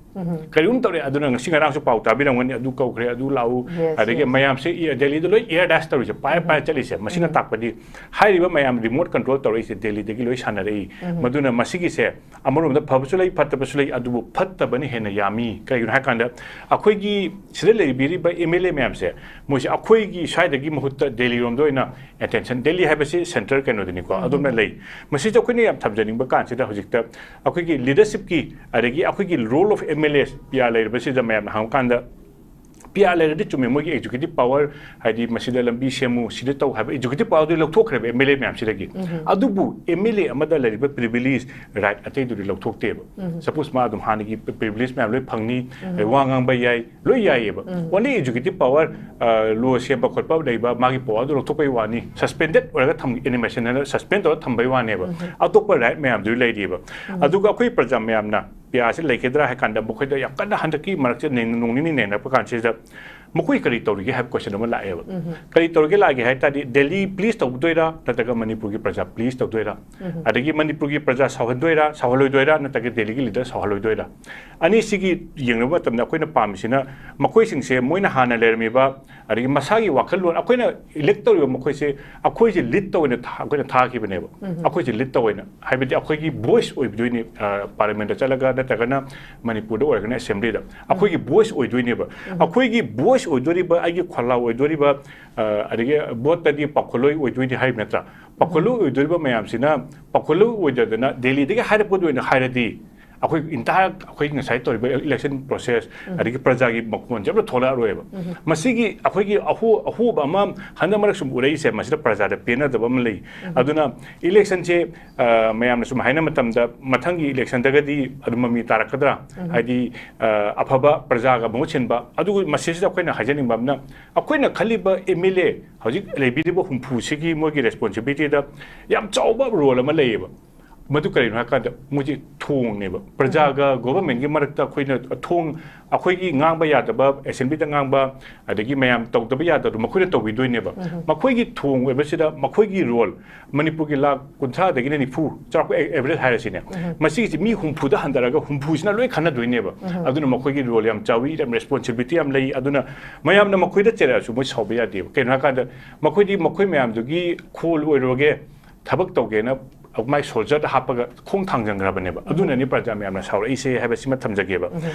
ꯀꯔꯤꯒꯨꯝ ꯇꯧꯔꯦ, ꯑꯗꯨꯅ ꯉꯁꯤ ꯉꯔꯥꯡꯁꯨ ꯄꯥꯎ ꯇꯥꯕꯤꯔꯝꯒꯅꯤ, ꯑꯗꯨ ꯀꯧꯈ꯭ꯔꯦ, ꯑꯗꯨ ꯂꯥꯛꯎ, Yes, ꯑꯗꯒꯤ yes. ꯃꯌꯥꯝꯁꯦ ꯏ-, ꯗꯦꯜꯂꯤꯗ ꯂꯣꯏ ꯑꯦꯌꯔ ꯗꯥꯁ ꯇꯧꯔꯤꯁꯦ, ꯄꯥꯏꯔ ꯄꯥꯏꯔ ꯆꯠꯂꯤꯁꯦ꯫ ꯃꯁꯤꯅ ꯇꯥꯛꯄꯗꯤ ꯍꯥꯏꯔꯤꯕ ꯃꯌꯥꯝ ꯔꯤꯃꯣꯠ ꯀꯟꯇ꯭ꯔꯣꯜ ꯇꯧꯔꯛꯏꯁꯦ ꯗꯦꯜꯂꯤꯗꯒꯤ ꯂꯣꯏ ꯁꯥꯟꯅꯔꯛꯏ꯫ ꯃꯗꯨꯅ ꯃꯁꯤꯒꯤꯁꯦ ꯑꯃꯔꯣꯝꯗ ꯐꯕꯁꯨ ꯂꯩ, ꯐꯠꯇꯕꯁꯨ ꯂꯩ, ꯑꯗꯨꯕꯨ ꯐꯠꯇꯕꯅ ꯍꯦꯟꯅ ꯌꯥꯝꯃꯤ꯫ ꯀꯩꯒꯤꯅꯣ ꯍꯥꯏ ꯀꯥꯟꯗ ꯑꯩꯈꯣꯏꯒꯤ ꯁꯤꯗ ꯂꯩꯕꯤꯔꯤꯕ ꯑꯦꯝ ꯑꯦꯜ ꯑꯦ ꯃꯌꯥꯝꯁꯦ, ꯃꯣꯏꯁꯦ ꯑꯩꯈꯣꯏꯒꯤ ꯁ꯭ꯋꯥꯏꯗꯒꯤ ꯃꯍꯨꯠꯇ ꯗꯦꯜꯂꯤꯔꯣꯝꯗ ꯑꯣꯏꯅ ꯑꯦꯇꯦꯟꯁꯟ, ꯗꯦꯜꯂꯤ ꯍꯥꯏꯕꯁꯤ ꯁꯦꯟꯇ꯭ꯔꯦꯜ ꯀꯩꯅꯣꯗꯅꯤꯀꯣ, ꯑꯗꯣꯝꯅ ꯂꯩ꯫ ꯃꯁꯤꯁꯦ ꯑꯩꯈꯣꯏꯅ ꯌꯥꯝ ꯊꯝꯖꯅꯤꯡꯕ ꯀꯥꯟꯁꯤꯗ ꯍꯧꯖꯤꯛꯇ ꯑꯩꯈꯣꯏꯒꯤ ꯂꯤꯗꯔꯁꯤꯞꯀꯤ, ꯑꯗꯒꯤ ꯑꯩꯈꯣꯏꯒꯤ role of M L A P R ꯂꯩꯔꯤꯕꯁꯤꯗ ꯃꯌꯥꯝꯅ ꯍꯪꯕ ꯀꯥꯟꯗ ꯄꯤ ꯑꯥꯔ ꯂꯩꯔꯗꯤ ꯆꯨꯝꯃꯦ, ꯃꯣꯏꯒꯤ executive power, ꯍꯥꯏꯗꯤ ꯃꯁꯤꯗ ꯂꯝꯕꯤ ꯁꯦꯝꯃꯨ, ꯁꯤꯗ ꯇꯧ ꯍꯥꯏꯕ executive power ꯗꯨꯗꯤ ꯂꯧꯊꯣꯛꯈ꯭ꯔꯦꯕ ꯑꯦꯝ ꯑꯦꯜ ꯑꯦ ꯃꯌꯥꯝꯁꯤꯗꯒꯤ꯫ ꯑꯗꯨꯕꯨ ꯑꯦꯝ ꯑꯦꯜ ꯑꯦ ꯑꯃꯗ ꯂꯩꯔꯤꯕ privilege, right ꯑꯇꯩꯗꯨꯗꯤ ꯂꯧꯊꯣꯛꯇꯦꯕ꯫ Suppose ꯃꯥ ꯑꯗꯨꯝ ꯍꯥꯟꯅꯒꯤ privilege ꯃꯌꯥꯝ ꯂꯣꯏ ꯐꯪꯅꯤ, ꯑꯗꯩ ꯋꯥ ꯉꯥꯡꯕ ꯌꯥꯏ, ꯂꯣꯏ ꯌꯥꯏꯌꯦꯕ꯫ Only executive power, ꯑ, law ꯁꯦꯝꯕ ꯈꯣꯠꯄ ꯂꯩꯕ, ꯃꯥꯒꯤ power ꯗꯨ ꯂꯧꯊꯣꯛꯄꯩ ꯋꯥꯅꯤ, suspended ꯑꯣꯏꯔꯒ ꯊꯝ-, animation ꯍꯥꯏꯅ suspend ꯇꯧꯔꯒ ꯊꯝꯕꯩ ꯋꯥꯅꯦꯕ꯫ ꯑꯇꯣꯞꯄ right ꯃꯌꯥꯝꯗꯨ ꯂꯩꯔꯤꯕ꯫ ꯑꯗꯨꯒ ꯑꯩꯈꯣꯏ ꯄ꯭ꯔꯖꯥ ꯃꯌꯥꯝꯅ ꯄꯤ ꯑꯥꯔꯁꯤ ꯂꯩꯒꯗ꯭ꯔꯥ ꯍꯥꯏ ꯀꯥꯟꯗ ꯃꯈꯣꯏꯗ ꯌꯥꯝ ꯀꯟꯅ ꯍꯟꯗꯛꯀꯤ ꯃꯔꯛꯁꯦ ꯅꯩꯅ-, ꯅꯣꯡ ꯅꯤꯅꯤ ꯅꯩꯅꯔꯛꯄ ꯀꯥꯟꯁꯤꯗ ꯃꯈꯣꯏ ꯀꯔꯤ ꯇꯧꯔꯤꯒꯦ ꯍꯥꯏꯕ question ꯑꯃ ꯂꯥꯛꯑꯦꯕ꯫ ꯀꯔꯤ ꯇꯧꯔꯤꯒꯦ ꯂꯥꯛꯑꯒꯦ ꯍꯥꯏ ꯇꯥꯔꯗꯤ, ꯗꯦꯜꯂꯤ please ꯇꯧꯗꯣꯏꯔꯥ ꯅꯠꯇ꯭ꯔꯒ ꯃꯅꯤꯄꯨꯔꯒꯤ ꯄ꯭ꯔꯖꯥ please ꯇꯧꯗꯣꯏꯔꯥ? ꯑꯗꯒꯤ ꯃꯅꯤꯄꯨꯔꯒꯤ ꯄ꯭ꯔꯖꯥ ꯁꯥꯎꯍꯟꯗꯣꯏꯔꯥ, ꯁꯥꯎꯍꯜꯂꯣꯏꯗꯣꯏꯔꯥ, ꯅꯠꯇ꯭ꯔꯒ ꯗꯦꯜꯂꯤꯒꯤ leader ꯁꯥꯎꯍꯜꯂꯣꯏꯗꯣꯏꯔꯥ? ꯑꯅꯤꯁꯤꯒꯤ ꯌꯦꯡꯅꯕ ꯃꯇꯝꯗ ꯑꯩꯈꯣꯏꯅ ꯄꯥꯝꯃꯤꯁꯤꯅ ꯃꯈꯣꯏꯁꯤꯡꯁꯦ ꯃꯣꯏꯅ ꯍꯥꯟꯅ ꯂꯩꯔꯝꯃꯤꯕ, ꯑꯗꯒꯤ ꯃꯁꯥꯒꯤ ꯋꯥꯈꯜꯂꯣꯟ, ꯑꯩꯈꯣꯏꯅ elect ꯇꯧꯔꯤꯕ ꯃꯈꯣꯏꯁꯦ ꯑꯩꯈꯣꯏꯁꯦ lead ꯇꯧꯅ ꯊꯥ-, ꯑꯩꯈꯣꯏꯅ ꯊꯥꯈꯤꯕꯅꯦꯕ꯫ ꯑꯩꯈꯣꯏꯁꯦ lead ꯇꯧꯅ, ꯍꯥꯏꯕꯗꯤ ꯑꯩꯈꯣꯏꯒꯤ voice ꯑꯣꯏꯗꯣꯏꯅꯤ, ꯑ, parliament ꯇ ꯆꯠꯂꯒ ꯅꯠꯇ꯭ꯔꯒꯅ ꯃꯅꯤꯄꯨꯔꯗ ꯑꯣꯏꯔꯒꯅ assembly ꯗ ꯑꯩꯈꯣꯏꯒꯤ voice ꯑꯣꯏꯗꯣꯏꯅꯦꯕ꯫ ꯑꯩꯈꯣꯏꯒꯤ voice ꯑꯣꯏꯗꯣꯔꯤꯕ, ꯑꯩꯒꯤ ꯈꯣꯜꯂꯥꯎ ꯑꯣꯏꯗꯣꯔꯤꯕ, ꯑ, ꯑꯗꯒꯤ vote ꯇꯗꯤ ꯄꯥꯎꯈꯣꯜꯂꯣꯏ ꯑꯣꯏꯗꯣꯏꯅꯤ ꯍꯥꯏꯕ ꯅꯠꯇ꯭ꯔꯥ? ꯄꯥꯎꯈꯣꯜꯂꯣꯏ ꯑꯣꯏꯗꯣꯔꯤꯕ ꯃꯌꯥꯝꯁꯤꯅ ꯄꯥꯎꯈꯣꯜꯂꯣꯏ ꯑꯣꯏꯗꯗꯅ ꯗꯦꯜꯂꯤꯗꯒꯤ ꯍꯥꯏꯔꯛꯄꯗ ꯑꯣꯏꯅ ꯍꯥꯏꯔꯗꯤ, ꯑꯩꯈꯣꯏ entire ꯑꯩꯈꯣꯏ ꯉꯁꯥꯏ ꯇꯧꯔꯤꯕ election process, ꯑꯗꯒꯤ ꯄ꯭ꯔꯖꯥꯒꯤ ꯃꯈꯣꯟꯁꯦ ꯑꯝꯇ ꯊꯣꯛꯂꯛꯑꯔꯣꯏꯕ꯫ ꯃꯁꯤꯒꯤ ꯑꯩꯈꯣꯏꯒꯤ ꯑꯍꯣ-, ꯑꯍꯣꯕ ꯑꯃ ꯍꯟꯗꯛ ꯃꯔꯛ ꯁꯨꯝ ꯎꯔꯛꯏꯁꯦ, ꯃꯁꯤꯗ ꯄ꯭ꯔꯖꯥꯗ ꯄꯦꯟꯅꯗꯕ ꯑꯃ ꯂꯩ꯫ ꯑꯗꯨꯅ election ꯁꯦ, ꯑ, ꯃꯌꯥꯝꯅ ꯁꯨꯝ ꯍꯥꯏꯅ ꯃꯇꯝꯗ ꯃꯊꯪꯒꯤ election ꯗꯒꯗꯤ ꯑꯗꯨꯝ ꯃꯃꯤ ꯇꯥꯔꯛꯀꯗ꯭ꯔꯥ? ꯍꯥꯏꯗꯤ, ꯑ, ꯑꯐꯕ ꯄ꯭ꯔꯖꯥꯒ ꯃꯍꯨꯠ ꯁꯤꯟꯕ, ꯑꯗꯨꯒ ꯃꯁꯤꯁꯤꯗ ꯑꯩꯈꯣꯏꯅ ꯍꯥꯏꯖꯅꯤꯡꯕ ꯑꯃꯅ, ꯑꯩꯈꯣꯏꯅ ꯈꯜꯂꯤꯕ ꯑꯦꯝ ꯑꯦꯜ ꯑꯦ ꯍꯧꯖꯤꯛ ꯂꯩꯕꯤꯔꯤꯕ ꯍꯨꯝꯐꯨꯁꯤꯒꯤ ꯃꯣꯏꯒꯤ responsibility ꯗ ꯌꯥꯝ ꯆꯥꯎꯕ role ꯑꯃ ꯂꯩꯌꯦꯕ꯫ ꯃꯗꯨ ꯀꯔꯤꯅꯣ ꯍꯥꯏꯀꯥꯟꯗ ꯃꯣꯏꯁꯦ ꯊꯣꯡꯅꯦꯕ꯫ ꯄ꯭ꯔꯖꯥꯒ government ꯀꯤ ꯃꯔꯛꯇ ꯑꯩꯈꯣꯏꯅ ꯊꯣꯡ, ꯑꯩꯈꯣꯏꯒꯤ ꯉꯥꯡꯕ ꯌꯥꯗꯕ, assembly ꯗ ꯉꯥꯡꯕ, ꯑꯗꯒꯤ ꯃꯌꯥꯝ ꯇꯧꯗꯕ ꯌꯥꯗꯕꯗꯣ ꯃꯈꯣꯏꯅ ꯇꯧꯕꯤꯗꯣꯏꯅꯦꯕ꯫ ꯃꯈꯣꯏꯒꯤ ꯊꯣꯡ ꯑꯣꯏꯕꯁꯤꯗ ꯃꯈꯣꯏꯒꯤ role, ꯃꯅꯤꯄꯨꯔꯒꯤ ꯂꯥꯈ ꯀꯨꯟꯊ꯭ꯔꯥꯗꯒꯤꯅ ꯅꯤꯐꯨ, ꯆꯥꯎꯔꯥꯛꯄ a-, average ꯍꯥꯏꯔꯁꯤꯅꯦ, ꯃꯁꯤꯒꯤꯁꯤ ꯃꯤ ꯍꯨꯝꯐꯨꯗ ꯍꯟꯊꯔꯒ ꯍꯨꯝꯐꯨꯁꯤꯅ ꯂꯣꯏ ꯈꯟꯅꯗꯣꯏꯅꯦꯕ꯫ ꯑꯗꯨꯅ ꯃꯈꯣꯏꯒꯤ role ꯌꯥꯝ ꯆꯥꯎꯏ, ꯌꯥꯝ responsibility ꯌꯥꯝ ꯂꯩ꯫ ꯑꯗꯨꯅ ꯃꯌꯥꯝꯅ ꯃꯈꯣꯏꯗ ꯆꯩꯔꯛꯑꯁꯨ ꯃꯣꯏ ꯁꯥꯎꯕ ꯌꯥꯗꯦꯕ꯫ ꯀꯩꯅꯣ ꯍꯥꯏꯀꯥꯟꯗ ꯃꯈꯣꯏꯗꯤ ꯃꯈꯣꯏ ꯃꯌꯥꯝꯗꯨꯒꯤ ꯈꯣꯜ ꯑꯣꯏꯔꯨꯔꯒꯦ, ꯊꯕꯛ ꯇꯧꯒꯦꯅ ꯃꯥꯏ soldier ꯗ ꯍꯥꯞꯄꯒ ꯈꯣꯡ ꯊꯥꯡꯖꯟꯈ꯭ꯔꯕꯅꯦꯕ꯫ ꯑꯗꯨꯅꯅꯤ ꯄ꯭ꯔꯖꯥ ꯃꯌꯥꯝꯅ ꯁꯥꯎꯔꯛꯏꯁꯦ ꯍꯥꯏꯕꯁꯤꯃ ꯊꯝꯖꯒꯦꯕ꯫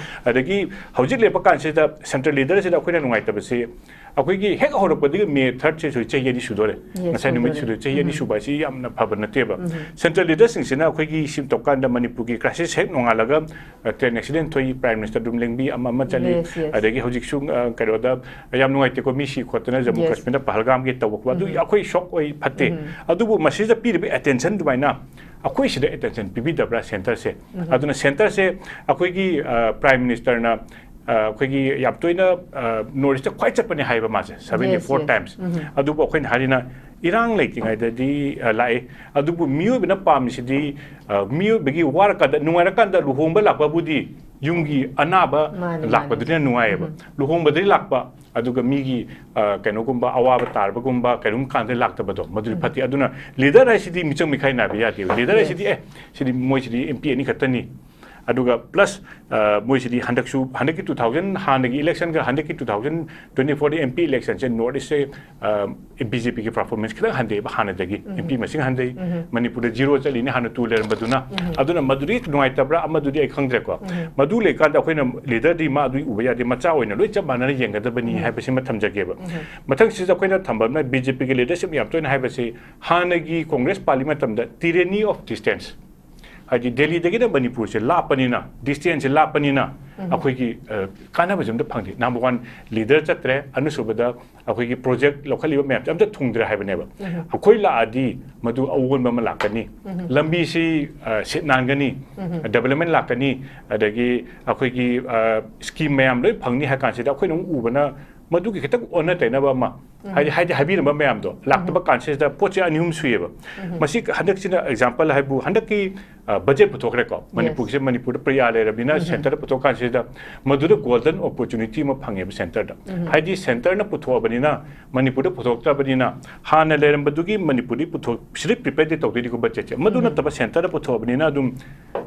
ꯑꯗꯒꯤ ꯍꯧꯖꯤꯛ ꯂꯩꯕ ꯀꯥꯟꯁꯤꯗ central leader ꯁꯤꯗ ꯑꯩꯈꯣꯏꯅ ꯅꯨꯡꯉꯥꯏꯇꯕꯁꯤ, ꯑꯩꯈꯣꯏꯒꯤ ꯍꯦꯛ ꯍꯧꯔꯛꯄꯗꯒꯤ ꯃꯦ ꯊꯥꯔꯠꯁꯦ ꯁꯣꯏ ꯆꯍꯤ ꯑꯅꯤ ꯁꯨꯗꯣꯔꯦ꯫ Yes, ꯉꯁꯥꯏ ꯅꯨꯃꯤꯠ ꯁꯨꯗꯣꯔꯦ꯫ ꯁꯨꯗꯣꯔꯦ꯫ ꯆꯍꯤ ꯑꯅꯤ ꯎꯝ꯫ ꯁꯨꯕ ꯍꯥꯏꯁꯤ ꯌꯥꯝꯅ ꯐꯕ ꯅꯠꯇꯦꯕ꯫ ꯁꯦꯟꯇ꯭ꯔꯦꯜ ꯂꯤꯗꯔꯁꯤꯡꯁꯤꯅ ꯑꯩꯈꯣꯏꯒꯤ ꯁꯤ ꯇꯧꯀꯥꯟꯗ ꯃꯅꯤꯄꯨꯔꯒꯤ ꯀ꯭ꯔꯥꯏꯁꯤꯁ ꯍꯦꯛ ꯅꯣꯡꯉꯥꯜꯂꯒ ꯇ꯭ꯔꯦꯟ ꯑꯦꯛꯁꯤꯗꯦꯟ ꯊꯣꯛꯏ, ꯄ꯭ꯔꯥꯏꯝ ꯃꯤꯅꯤꯁꯇꯔ ꯑꯗꯨꯝ ꯂꯦꯡꯕꯤ, ꯑꯃ ꯑꯃ ꯆꯠꯂꯤ꯫ Yes, yes. ꯑꯗꯒꯤ ꯍꯧꯖꯤꯛꯁꯨ ꯑ, ꯀꯩꯅꯣꯗ ꯌꯥꯝ ꯅꯨꯡꯉꯥꯏꯇꯦꯀꯣ, ꯃꯤ ꯁꯤ ꯈꯣꯠꯇꯅ ꯖꯝꯃꯨ Yes. ꯀꯥꯁꯃꯤꯔꯗ ꯄꯍꯜꯒꯥꯝꯒꯤ ꯇꯧꯕ ꯈꯣꯠꯄ ꯑꯗꯨ ꯎꯝ꯫ ꯑꯩꯈꯣꯏ ꯁꯣꯛ ꯑꯣꯏ, ꯐꯠꯇꯦ꯫ ꯎꯝ꯫ ꯑꯗꯨꯕꯨ ꯃꯁꯤꯗ ꯄꯤꯔꯤꯕ ꯑꯦꯇꯦꯟꯁꯟ ꯑꯗꯨꯃꯥꯏꯅ ꯑꯩꯈꯣꯏ ꯁꯤꯗ ꯑꯦꯇꯦꯟꯁꯟ ꯄꯤꯕꯤꯗꯕ꯭ꯔꯥ ꯁꯦꯟꯇꯔꯁꯦ? ꯑꯗꯨꯅ ꯁꯦꯟꯇꯔꯁꯦ ꯑꯩꯈꯣꯏꯒꯤ ꯑ, ꯄ꯭ꯔꯥꯏꯝ ꯃꯤꯅꯤꯁꯇꯔꯅ ꯑ, ꯑꯩꯈꯣꯏꯒꯤ ꯌꯥꯝ ꯇꯣꯏꯅ ꯅꯣꯔꯠ ꯏꯁꯇ ꯈ꯭ꯋꯥꯏ ꯆꯠꯄꯅꯦ ꯍꯥꯏꯕ ꯃꯥꯁꯦ, seventy four Yes, yes. times꯫ ꯑꯗꯨꯕꯨ ꯑꯩꯈꯣꯏꯅ ꯍꯥꯏꯔꯤꯅ ꯏꯔꯥꯡ ꯂꯩꯇ꯭ꯔꯤꯉꯩꯗꯗꯤ ꯑ, ꯂꯥꯛꯑꯦ꯫ ꯑꯗꯨꯕꯨ ꯃꯤꯑꯣꯏꯕꯅ ꯄꯥꯝꯃꯤꯁꯤꯗꯤ ꯑ, ꯃꯤꯑꯣꯏꯕꯒꯤ ꯋꯥꯔꯀꯥꯟꯗ, ꯅꯨꯡꯉꯥꯏꯔꯀꯥꯟꯗ ꯂꯨꯍꯣꯡꯕ ꯂꯥꯛꯄꯕꯨꯗꯤ ꯌꯨꯝꯒꯤ ꯑꯅꯥꯕ ꯃꯥꯅꯦ, ꯃꯥꯅꯦ꯫ ꯂꯥꯛꯄꯗꯨꯅ ꯅꯨꯡꯉꯥꯏꯌꯦꯕ꯫ ꯂꯨꯍꯣꯡꯕꯗꯒꯤ ꯂꯥꯛꯄ ꯑꯗꯨꯒ ꯃꯤꯒꯤ ꯑ, ꯀꯩꯅꯣꯒꯨꯝꯕ ꯑꯋꯥꯕ ꯇꯥꯔꯕꯒꯨꯝꯕ ꯀꯩꯅꯣꯝ ꯀꯥꯟꯗ ꯂꯥꯛꯇꯕꯗꯣ ꯃꯗꯨꯗꯤ ꯐꯠꯇꯦ꯫ ꯑꯗꯨꯅ ꯂꯤꯗꯔ ꯍꯥꯏꯁꯤꯗꯤ ꯃꯤꯆꯪ ꯃꯤꯈꯥꯏ ꯅꯥꯏꯕ ꯌꯥꯗꯦꯕ꯫ Leader Yes. ꯍꯥꯏꯁꯤꯗꯤ ꯑꯦ ꯁꯤꯗꯤ ꯃꯣꯏꯁꯤꯗꯤ ꯑꯦꯝ ꯄꯤ ꯑꯅꯤ ꯈꯛꯇꯅꯤ꯫ ꯑꯗꯨꯒ ꯄ꯭ꯂꯁ ꯃꯣꯏꯁꯤꯗꯤ ꯍꯟꯗꯛꯁꯨ, ꯍꯟꯗꯛꯀꯤ two thousand, ꯍꯥꯟꯅꯒꯤ ꯏꯂꯦꯛꯁꯟꯒ ꯍꯟꯗꯛꯀꯤ two thousand twenty fourꯒꯤ ꯑꯦꯝ ꯄꯤ ꯏꯂꯦꯛꯁꯟꯁꯦ ꯅꯣꯔꯠ ꯏꯁꯁꯦ ꯕꯤ ꯖꯦ ꯄꯤꯒꯤ ꯄꯔꯐꯣꯔꯃꯦꯟꯁ ꯈꯤꯇꯪ ꯍꯟꯊꯩꯑꯕ꯫ ꯍꯥꯟꯅꯗꯒꯤ ꯑꯦꯝ ꯄꯤ ꯃꯁꯤꯡ ꯍꯟꯊꯩ꯫ ꯃꯅꯤꯄꯨꯔꯗ ꯖꯤꯔꯣ ꯆꯠꯂꯤꯅꯤ ꯍꯥꯟꯅ ꯇꯨ ꯂꯩꯔꯝꯕꯗꯨꯅ꯫ ꯑꯗꯨꯅ ꯃꯗꯨꯗꯤ ꯅꯨꯡꯉꯥꯏꯇꯕ꯭ꯔꯥ ꯑꯃꯗꯨꯗꯤ ꯑꯩ ꯈꯪꯗ꯭ꯔꯦꯀꯣ꯫ ꯃꯗꯨ ꯂꯩꯀꯥꯟꯗ ꯑꯩꯈꯣꯏꯅ ꯂꯤꯗꯔꯗꯤ ꯃꯥ ꯑꯗꯨꯒꯤ ꯎꯕ ꯌꯥꯗꯦ, ꯃꯆꯥ ꯑꯣꯏꯅ ꯂꯣꯏ ꯆꯞ ꯃꯥꯟꯅꯅ ꯌꯦꯡꯒꯗꯕꯅꯤ ꯍꯥꯏꯕꯁꯤꯃ ꯊꯝꯖꯒꯦꯕ꯫ ꯃꯊꯪꯁꯤꯗ ꯑꯩꯈꯣꯏꯅ ꯊꯝꯕ ꯑꯃꯅ ꯕꯤ ꯖꯦ ꯄꯤꯒꯤ ꯂꯤꯗꯔꯁꯤꯞ ꯌꯥꯝ ꯇꯣꯏꯅ ꯍꯥꯏꯕꯁꯤ ꯍꯥꯟꯅꯒꯤ ꯀꯣꯡꯒ꯭ꯔꯦꯁ ꯄꯥꯜꯂꯤ ꯃꯇꯝꯗ tyranny of distance, ꯍꯥꯏꯗꯤ ꯗꯦꯜꯂꯤꯗꯒꯤꯅ ꯃꯅꯤꯄꯨꯔꯁꯦ ꯂꯥꯞꯄꯅꯤꯅ, ꯗꯤꯁꯇꯦꯟꯁꯁꯦ ꯂꯥꯞꯄꯅꯤꯅ ꯑꯩꯈꯣꯏꯒꯤ ꯑ, ꯀꯥꯟꯅꯕꯁꯦ ꯑꯝꯇ ꯐꯪꯗꯦ꯫ ꯅꯝꯕꯔ ꯋꯥꯟ, ꯂꯤꯗꯔ ꯆꯠꯇ꯭ꯔꯦ꯫ ꯑꯅꯤꯁꯨꯕꯗ ꯑꯩꯈꯣꯏꯒꯤ ꯄ꯭ꯔꯣꯖꯦꯛ ꯂꯧꯈꯠꯂꯤꯕ ꯃꯌꯥꯝꯁꯦ ꯑꯝꯇ ꯊꯨꯡꯗ꯭ꯔꯦ ꯍꯥꯏꯕꯅꯦꯕ꯫ ꯑꯩꯈꯣꯏ ꯂꯥꯛꯑꯗꯤ ꯃꯗꯨ ꯑꯑꯣꯟꯕ ꯑꯃ ꯂꯥꯛꯀꯅꯤ꯫ ꯂꯝꯕꯤꯁꯤ ꯑ, ꯁꯤꯠ ꯅꯥꯟꯒꯅꯤ, ꯗꯦꯕꯂꯞꯃꯦꯟ ꯂꯥꯛꯀꯅꯤ, ꯑꯗꯒꯤ ꯑꯩꯈꯣꯏꯒꯤ ꯑ, ꯁ꯭ꯀꯤꯝ ꯃꯌꯥꯝ ꯂꯣꯏ ꯐꯪꯅꯤ ꯍꯥꯏ ꯀꯥꯟꯁꯤꯗ ꯑꯩꯈꯣꯏꯅ ꯑꯃꯨꯛ ꯎꯕꯅ ꯃꯗꯨꯒꯤ ꯈꯤꯇꯪ ꯑꯣꯟꯅ ꯇꯩꯅꯕ ꯑꯃ, ꯍꯥꯏꯗꯤ ꯍꯥꯏꯗꯤ ꯍꯥꯏꯕꯤꯔꯝꯕ ꯃꯌꯥꯝꯗꯣ ꯂꯥꯛꯇꯕ ꯀꯥꯟꯁꯤꯗ ꯄꯣꯠꯁꯦ ꯑꯅꯤ ꯑꯍꯨꯝ ꯁꯨꯏꯌꯦꯕ꯫ ꯃꯁꯤ ꯍꯟꯗꯛꯁꯤꯅ ꯑꯦꯛꯖꯥꯝꯄꯜ ꯍꯥꯏꯕꯨ ꯍꯟꯗꯛꯀꯤ ꯕꯖꯦꯠ ꯄꯨꯊꯣꯛꯈ꯭ꯔꯦꯀꯣ꯫ ꯃꯅꯤꯄꯨꯔꯁꯦ, ꯃꯅꯤꯄꯨꯔꯗ ꯄ꯭ꯔꯤꯌꯥ ꯂꯩꯔꯕꯅꯤꯅ ꯁꯦꯟꯇꯔꯗ ꯄꯨꯊꯣꯛ ꯀꯥꯟꯁꯤꯗ ꯃꯗꯨꯗ ꯒꯣꯜꯗꯟ ꯑꯣꯄꯣꯔꯆꯨꯅꯤꯇꯤ ꯑꯃ ꯐꯪꯉꯦꯕ ꯁꯦꯟꯇꯔꯗ꯫ ꯍꯥꯏꯗꯤ ꯁꯦꯟꯇꯔꯅ ꯄꯨꯊꯣꯛꯑꯕꯅꯤꯅ ꯃꯅꯤꯄꯨꯔꯗ ꯄꯨꯊꯣꯛꯇꯕꯅꯤꯅ ꯍꯥꯟꯅ ꯂꯩꯔꯝꯕꯗꯨꯒꯤ ꯃꯅꯤꯄꯨꯔꯗꯤ ꯄꯨꯊꯣꯛ, ꯁꯤꯗ ꯄ꯭ꯔꯤꯄꯦꯌꯔꯗꯤ ꯇꯧꯗꯣꯏꯅꯤꯀꯣ ꯕꯖꯦꯠꯁꯦ꯫ ꯃꯗꯨ ꯅꯠꯇꯕ ꯁꯦꯟꯇꯔꯗ ꯄꯨꯊꯣꯛꯑꯕꯅꯤꯅ ꯑꯗꯨꯝ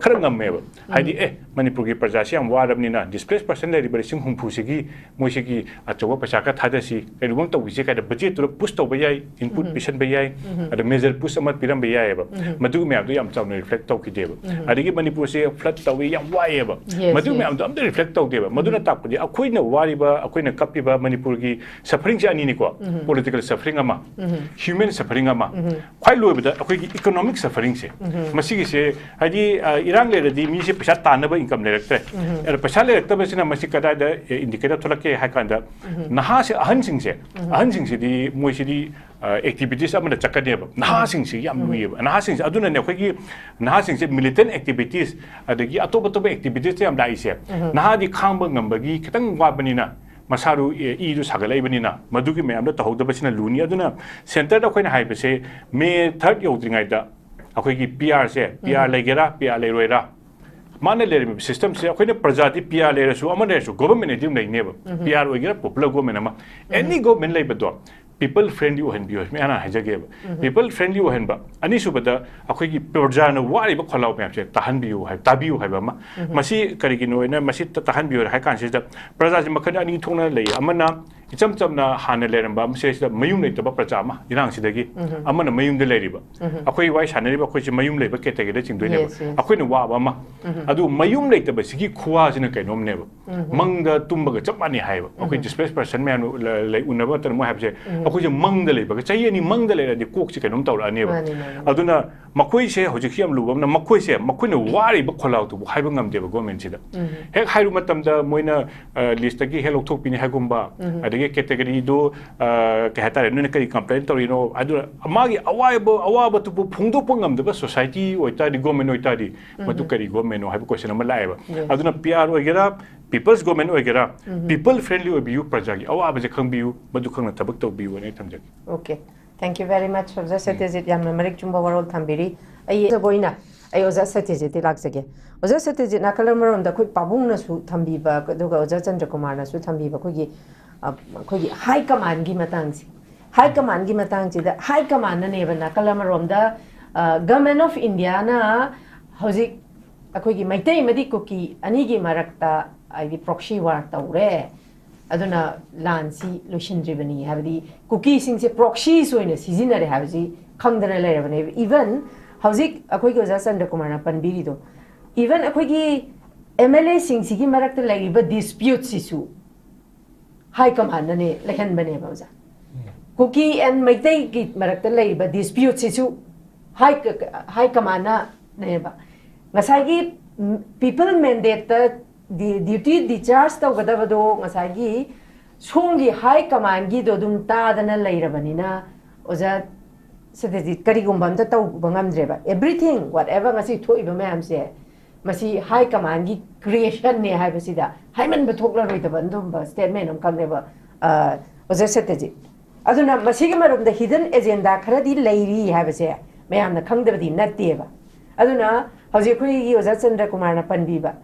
ꯈꯔ ꯉꯝꯃꯦꯕ꯫ ꯍꯥꯏꯗꯤ, ꯑꯦ, ꯃꯅꯤꯄꯨꯔꯒꯤ ꯄ꯭ꯔꯖꯥꯁꯤ ꯌꯥꯝ ꯋꯥꯔꯕꯅꯤꯅ, ꯗꯤꯁꯄ꯭ꯂꯦꯁ ꯄꯔꯁꯟ ꯂꯩꯔꯤꯕ ꯂꯤꯁꯤꯡ ꯍꯨꯝꯐꯨꯁꯤꯒꯤ ꯃꯣꯏꯁꯤꯒꯤ ꯑꯆꯧꯕ ꯄꯩꯁꯥ ꯈꯔ ꯊꯥꯗꯁꯤ, ꯀꯩꯅꯣꯝ ꯇꯧꯕꯤꯁꯤ ꯀꯥꯏꯅ ꯕꯖꯦꯠꯇꯨꯗ ꯄꯨꯁ ꯇꯧꯕ ꯌꯥꯏ, ꯏꯟꯄꯨꯠ ꯄꯤꯁꯟꯕ ꯌꯥꯏ, ꯑꯗ ꯃꯦꯖꯔ ꯄꯨꯁ ꯑꯃ ꯄꯤꯔꯝꯕ ꯌꯥꯏꯑꯕ꯫ ꯃꯗꯨꯒꯤ ꯃꯌꯥꯝꯗꯣ ꯌꯥꯝ ꯆꯥꯎꯅ ꯔꯤꯐ꯭ꯂꯦꯛ ꯇꯧꯈꯤꯗꯦꯕ꯫ ꯑꯗꯒꯤ ꯃꯅꯤꯄꯨꯔꯁꯦ ꯐ꯭ꯂꯠ ꯇꯧꯏ, ꯌꯥꯝ ꯋꯥꯏꯑꯦꯕ꯫ Yes, ꯃꯗꯨ yes. ꯃꯌꯥꯝꯗꯣ ꯑꯝꯇ ꯔꯤꯐ꯭ꯂꯦꯛ ꯇꯧꯗꯦꯕ꯫ ꯃꯗꯨꯅ ꯇꯥꯛꯄꯗꯤ ꯑꯩꯈꯣꯏꯅ ꯋꯥꯔꯤꯕ, ꯑꯩꯈꯣꯏꯅ ꯀꯞꯄꯤꯕ ꯃꯅꯤꯄꯨꯔꯒꯤ ꯁꯐꯔꯤꯡꯁꯦ ꯑꯅꯤꯅꯤꯀꯣ, ꯄꯣꯂꯤꯇꯤꯀꯦꯜ ꯁꯐꯔꯤꯡ ꯑꯃ, ꯍ꯭ꯌꯨꯃꯦꯟ ꯁꯐꯔꯤꯡ ꯑꯃ, ꯈ꯭ꯋꯥꯏ ꯂꯣꯏꯕꯗ ꯑꯩꯈꯣꯏꯒꯤ ꯏꯀꯣꯅꯣꯃꯤꯛ ꯁꯐꯔꯤꯡꯁꯦ, ꯃꯁꯤꯒꯤꯁꯦ, ꯍꯥꯏꯗꯤ, ꯑ, ꯏꯔꯥꯡ ꯂꯩꯔꯗꯤ ꯃꯤꯁꯦ ꯄꯩꯁꯥ ꯇꯥꯟꯅꯕ ꯏꯟꯀꯝ ꯂꯩꯔꯛꯇ꯭ꯔꯦ꯫ ꯑꯗ ꯄꯩꯁꯥ ꯂꯩꯔꯛꯇꯕꯁꯤꯅ ꯃꯁꯤ ꯀꯗꯥꯏꯗ, ꯑꯦ, ꯏꯟꯗꯤꯀꯦꯇꯔ ꯊꯣꯛꯂꯛꯀꯦ ꯍꯥꯏ ꯀꯥꯟꯗ, ꯅꯍꯥꯁꯦ, ꯑꯍꯟꯁꯤꯡꯁꯦ, ꯑꯍꯟꯁꯤꯡꯁꯤꯗꯤ ꯃꯣꯏꯁꯤꯗꯤ, ꯑ, ꯑꯦꯛꯇꯤꯚꯤꯇꯤꯁ ꯑꯃꯗ ꯆꯠꯀꯅꯦꯕ꯫ ꯅꯍꯥꯁꯤꯡꯁꯤ ꯌꯥꯝ ꯂꯨꯏꯌꯦꯕ꯫ ꯅꯍꯥꯁꯤꯡꯁꯦ, ꯑꯗꯨꯅꯅꯦ ꯑꯩꯈꯣꯏꯒꯤ ꯅꯍꯥꯁꯤꯡꯁꯦ ꯃꯤꯂꯤꯇꯦꯟ ꯑꯦꯛꯇꯤꯚꯤꯇꯤꯁ ꯑꯗꯒꯤ ꯑꯇꯣꯞ ꯑꯇꯣꯞꯄ ꯑꯦꯛꯇꯤꯚꯤꯇꯤꯁꯇ ꯌꯥꯝ ꯂꯥꯛꯏꯁꯦ꯫ ꯅꯍꯥꯗꯤ ꯈꯥꯡꯕ ꯉꯝꯕꯒꯤ ꯈꯤꯇꯪ ꯋꯥꯠꯄꯅꯤꯅ, ꯃꯁꯥꯗꯨ, ꯑꯦ, ꯏꯗꯨ ꯁꯥꯒꯠꯂꯛꯏꯕꯅꯤꯅ, ꯃꯗꯨꯒꯤ ꯃꯌꯥꯝꯗꯣ ꯇꯧꯍꯧꯗꯕꯁꯤꯅ ꯂꯨꯅꯤ꯫ ꯑꯗꯨꯅ ꯁꯦꯟꯇꯔꯗ ꯑꯩꯈꯣꯏꯅ ꯍꯥꯏꯕꯁꯦ, ꯃꯦ ꯊꯥꯔꯠ ꯌꯧꯗ꯭ꯔꯤꯉꯩꯗ ꯑꯩꯈꯣꯏꯒꯤ ꯄꯤ ꯑꯥꯔꯁꯦ, ꯄꯤ ꯑꯥꯔ ꯂꯩꯒꯦꯔꯥ, ꯄꯤ ꯑꯥꯔ ꯂꯩꯔꯣꯏꯔꯥ, ꯃꯥꯅ ꯂꯩꯔꯝꯃꯤꯕ ꯁꯤꯁꯇꯦꯝꯁꯦ, ꯑꯩꯈꯣꯏꯅ ꯄ꯭ꯔꯖꯥꯗꯤ ꯄꯤ ꯑꯥꯔ ꯂꯩꯔꯁꯨ, ꯑꯃ ꯂꯩꯔꯁꯨ, ꯒꯣꯚꯔꯟꯃꯦꯟ ꯑꯗꯨꯝ ꯂꯩꯅꯦꯕ꯫ ꯄꯤ ꯑꯥꯔ ꯑꯣꯏꯒꯦꯔꯥ, ꯄꯣꯄꯨꯂꯔ ꯒꯣꯚꯔꯟꯃꯦꯟ ꯑꯃ, ꯑꯦꯅꯤ ꯒꯣꯚꯔꯟꯃꯦꯟ ꯂꯩꯕꯗꯣ, ꯄꯤꯄꯜ ꯐ꯭ꯔꯦꯟꯂꯤ ꯑꯣꯏꯍꯟꯕꯤꯌꯨ ꯍꯥꯏꯕ ꯑꯩ ꯍꯥꯟꯅ ꯍꯥꯏꯖꯒꯦꯕ꯫ ꯄꯤꯄꯜ ꯐ꯭ꯔꯦꯟꯂꯤ ꯑꯣꯏꯍꯟꯕ꯫ ꯑꯅꯤꯁꯨꯕꯗ, ꯑꯩꯈꯣꯏꯒꯤ ꯄ꯭ꯔꯖꯥꯅ ꯋꯥꯔꯤꯕ ꯈꯣꯜꯂꯥꯎ ꯃꯌꯥꯝꯁꯦ ꯇꯥꯍꯟꯕꯤꯌꯨ ꯍꯥꯏ, ꯇꯥꯕꯤꯌꯨ ꯍꯥꯏꯕ ꯑꯃ꯫ ꯃꯁꯤ ꯀꯔꯤꯒꯤꯅꯣ ꯍꯥꯏꯅ ꯃꯁꯤ ꯇ-, ꯇꯥꯍꯟꯕꯤꯌꯨ ꯍꯥꯏ ꯀꯥꯟꯁꯤꯗ, ꯄ꯭ꯔꯖꯥꯁꯦ ꯃꯈꯜ ꯑꯅꯤ ꯊꯣꯛꯅ ꯂꯩ꯫ ꯑꯃꯅ ꯏꯆꯝ ꯆꯝꯅ ꯍꯥꯟꯅ ꯂꯩꯔꯝꯕ ꯑꯃꯁꯦ, ꯁꯤꯗ ꯃꯌꯨꯝ ꯂꯩꯇꯕ ꯄ꯭ꯔꯖꯥ ꯑꯃ, ꯏꯔꯥꯡꯁꯤꯗꯒꯤ꯫ ꯑꯃꯅ ꯃꯌꯨꯝꯗ ꯂꯩꯔꯤꯕ꯫ ꯑꯩꯈꯣꯏ ꯋꯥꯔꯤ ꯁꯥꯟꯅꯔꯤꯕ ꯑꯩꯈꯣꯏꯁꯦ ꯃꯌꯨꯝ ꯂꯩꯕ ꯀꯦꯇꯦꯒꯣꯔꯤꯗ ꯆꯤꯡꯗꯣꯏꯅꯦꯕ꯫ Yes, yes. ꯑꯩꯈꯣꯏꯅ ꯋꯥꯕ ꯑꯃ꯫ ꯑꯗꯨ ꯃꯌꯨꯝ ꯂꯩꯇꯕꯁꯤꯒꯤ ꯈꯨꯋꯥꯁꯤꯅ ꯀꯩꯅꯣꯝꯅꯦꯕ꯫ ꯃꯪꯗ ꯇꯨꯝꯕꯒ ꯆꯞ ꯃꯥꯟꯅꯩ ꯍꯥꯏꯌꯦꯕ꯫ ꯑꯩꯈꯣꯏ ꯗꯤꯁꯄ꯭ꯂꯦꯁ ꯄꯔꯁꯟ ꯃꯌꯥꯝ ꯂ-, ꯂꯩ ꯎꯅꯕ ꯃꯇꯝꯗ ꯃꯣꯏ ꯍꯥꯏꯕꯁꯦ, ꯑꯩꯈꯣꯏꯁꯦ ꯃꯪꯗ ꯂꯩꯕꯒ, ꯆꯍꯤ ꯑꯅꯤ ꯃꯪꯗ ꯂꯩꯔꯗꯤ ꯀꯣꯛꯁꯦ ꯀꯩꯅꯣꯝ ꯇꯧꯔꯛꯑꯅꯦꯕ꯫ ꯃꯥꯅꯤ, ꯃꯥꯅꯤ, ꯃꯥꯅꯤ꯫ ꯑꯗꯨꯅ ꯃꯈꯣꯏꯁꯦ ꯍꯧꯖꯤꯛꯁꯤ ꯌꯥꯝ ꯂꯨꯕ ꯑꯃꯅ, ꯃꯈꯣꯏꯁꯦ ꯃꯈꯣꯏꯅ ꯋꯥꯔꯤꯕ ꯈꯣꯜꯂꯥꯎꯗꯨꯕꯨ ꯍꯥꯏꯕ ꯉꯝꯗꯦꯕ ꯒꯣꯔꯃꯦꯟꯁꯤꯗ꯫ ꯍꯦꯛ ꯍꯥꯏꯔꯨ ꯃꯇꯝꯗ ꯃꯣꯏꯅ, ꯑ, ꯂꯤꯁꯇꯒꯤ ꯍꯦꯛ ꯂꯧꯊꯣꯛꯄꯤꯅꯤ ꯍꯥꯏꯒꯨꯝꯕ, ꯑꯗꯒꯤ ꯀꯦꯇꯦꯒꯣꯔꯤꯗꯨ, ꯑ, ꯀꯩ ꯍꯥꯏꯇꯥꯔꯦ, ꯅꯣꯏꯅ ꯀꯔꯤ ꯀꯝꯄ꯭ꯂꯦꯟ ꯇꯧꯔꯤꯅꯣ, ꯑꯗꯨꯅ ꯃꯥꯒꯤ ꯑꯋꯥꯕ, ꯑꯋꯥꯕꯗꯨꯕꯨ ꯐꯣꯡꯗꯣꯛꯄ ꯉꯝꯗꯕ ꯁꯣꯁꯥꯏꯇꯤ ꯑꯣꯏꯇꯥꯔꯗꯤ, ꯒꯣꯔꯃꯦꯟ ꯑꯣꯏꯇꯥꯔꯗꯤ, ꯃꯗꯨ ꯀꯔꯤ ꯒꯣꯔꯃꯦꯟꯅꯣ ꯍꯥꯏꯕ ꯀꯣꯏꯁꯟ ꯑꯃ ꯂꯥꯛꯑꯦꯕ꯫ Yes. ꯑꯗꯨꯅ ꯄꯤ ꯑꯥꯔ ꯑꯣꯏꯒꯦꯔꯥ, ꯄꯤꯄꯜꯁ ꯒꯣꯔꯃꯦꯟ ꯑꯣꯏꯒꯦꯔꯥ, ꯄꯤꯄꯜ ꯐ꯭ꯔꯦꯟꯂꯤ ꯑꯣꯏꯕꯤꯌꯨ, ꯄ꯭ꯔꯖꯥꯒꯤ ꯑꯋꯥꯕꯁꯦ ꯈꯪꯕꯤꯌꯨ, ꯃꯗꯨ ꯈꯪꯅ ꯊꯕꯛ ꯇꯧꯕꯤꯌꯨ ꯍꯥꯏꯅ ꯑꯩ ꯊꯝꯖꯒꯦ꯫ Okay, thank you very much, ꯑꯣꯖꯥ ꯁꯇ꯭ꯌꯖꯤꯠ, ꯌꯥꯝꯅ ꯃꯔꯤꯛ ꯆꯨꯝꯕ ꯋꯥꯔꯣꯜ ꯊꯝꯕꯤꯔꯤ꯫ ꯑꯩ ꯑꯣꯏꯅ ꯑꯩ ꯑꯣꯖꯥ ꯁꯇ꯭ꯌꯖꯤꯠꯇꯤ ꯂꯥꯛꯆꯒꯦ꯫ ꯑꯣꯖꯥ ꯁꯇ꯭ꯌꯖꯤꯠ, ꯅꯥꯀꯜ ꯑꯃꯔꯣꯝꯗ ꯑꯩꯈꯣꯏ ꯄꯥꯕꯨꯡꯅꯁꯨ ꯊꯝꯕꯤꯕ, ꯑꯗꯨꯒ ꯑꯣꯖꯥ ꯆꯟꯗ꯭ꯔꯀꯨꯃꯥꯔꯅꯁꯨ ꯊꯝꯕꯤꯕ ꯑꯩꯈꯣꯏꯒꯤ, ꯑ, ꯑꯩꯈꯣꯏꯒꯤ ꯍꯥꯏ ꯀꯃꯥꯟꯒꯤ ꯃꯇꯥꯡꯁꯦ, ꯍꯥꯏ ꯀꯃꯥꯟꯒꯤ ꯃꯇꯥꯡꯁꯤꯗ, ꯍꯥꯏ ꯀꯃꯥꯟꯅꯅꯦꯕ ꯅꯥꯀꯜ ꯑꯃꯔꯣꯝꯗ, ꯑ, ꯒꯚꯔꯟꯃꯦꯟ ꯑꯣꯐ ꯏꯟꯗꯤꯌꯥꯅ ꯍꯧꯖꯤꯛ ꯑꯩꯈꯣꯏꯒꯤ ꯃꯩꯇꯩ ꯑꯃꯗꯤ ꯀꯨꯀꯤ ꯑꯅꯤꯒꯤ ꯃꯔꯛꯇ ꯍꯥꯏꯗꯤ proxy war ꯇꯧꯔꯦ, ꯑꯗꯨꯅ ꯂꯥꯟꯁꯤ ꯂꯣꯏꯁꯤꯟꯗ꯭ꯔꯤꯕꯅꯤ, ꯍꯥꯏꯕꯗꯤ ꯀꯨꯀꯤꯁꯤꯡꯁꯦ proxies ꯑꯣꯏꯅ ꯁꯤꯖꯤꯟꯅꯔꯦ ꯍꯥꯏꯕꯁꯤ ꯈꯪꯗꯅ ꯂꯩꯔꯕꯅꯦꯕ꯫ Even ꯍꯧꯖꯤꯛ ꯑꯩꯈꯣꯏꯒꯤ ꯑꯣꯖꯥ ꯆꯟꯗ꯭ꯔꯀꯨꯃꯥꯔꯅ ꯄꯟꯕꯤꯔꯤꯗꯣ, even ꯑꯩꯈꯣꯏꯒꯤ M L A ꯁꯤꯡꯁꯤꯒꯤ ꯃꯔꯛꯇ ꯂꯩꯔꯤꯕ dispute ꯁꯤꯁꯨ high command ꯅꯅꯦ ꯂꯩꯍꯟꯕꯅꯦꯕ ꯑꯣꯖꯥ꯫ ꯀꯨꯀꯤ and ꯃꯩꯇꯩꯒꯤ ꯃꯔꯛꯇ ꯂꯩꯔꯤꯕ dispute ꯁꯤꯁꯨ high high command ꯅꯅꯦꯕ꯫ ꯉꯁꯥꯏꯒꯤ people mandate ꯇ duty discharge ꯇꯧꯒꯗꯕꯗꯣ ꯉꯁꯥꯏꯒꯤ ꯁꯣꯝꯒꯤ high command ꯒꯤꯗꯣ ꯑꯗꯨꯝ ꯇꯥꯗꯅ ꯂꯩꯔꯕꯅꯤꯅ, ꯑꯣꯖꯥ ꯁꯇ꯭ꯌꯖꯤꯠ, ꯀꯔꯤꯒꯨꯝꯕ ꯑꯝꯇ ꯇꯧꯕ ꯉꯝꯗ꯭ꯔꯦꯕ꯫ Everything, whatever ꯉꯁꯤ ꯊꯣꯛꯏꯕ ꯃꯌꯥꯝꯁꯦ, ꯃꯁꯤ high command ꯒꯤ creation ꯅꯦ ꯍꯥꯏꯕꯁꯤꯗ ꯍꯥꯏꯃꯟꯕ ꯊꯣꯛꯂꯔꯣꯏꯗꯕ ꯑꯗꯨꯒꯨꯝꯕ statement ꯑꯃꯈꯛꯅꯦꯕ, ꯑ, ꯑꯣꯖꯥ ꯁꯇ꯭ꯌꯖꯤꯠ꯫ ꯑꯗꯨꯅ ꯃꯁꯤꯒꯤ ꯃꯔꯨꯝꯗ hidden agenda ꯈꯔꯗꯤ ꯂꯩꯔꯤ ꯍꯥꯏꯕꯁꯦ ꯃꯌꯥꯝꯅ ꯈꯪꯗꯕꯗꯤ ꯅꯠꯇꯦꯕ꯫ ꯑꯗꯨꯅ ꯍꯧꯖꯤꯛ ꯑꯩꯈꯣꯏꯒꯤ ꯑꯣꯖꯥ ꯆꯟꯗ꯭ꯔꯀꯨꯃꯥꯔꯅ ꯄꯟꯕꯤꯕ,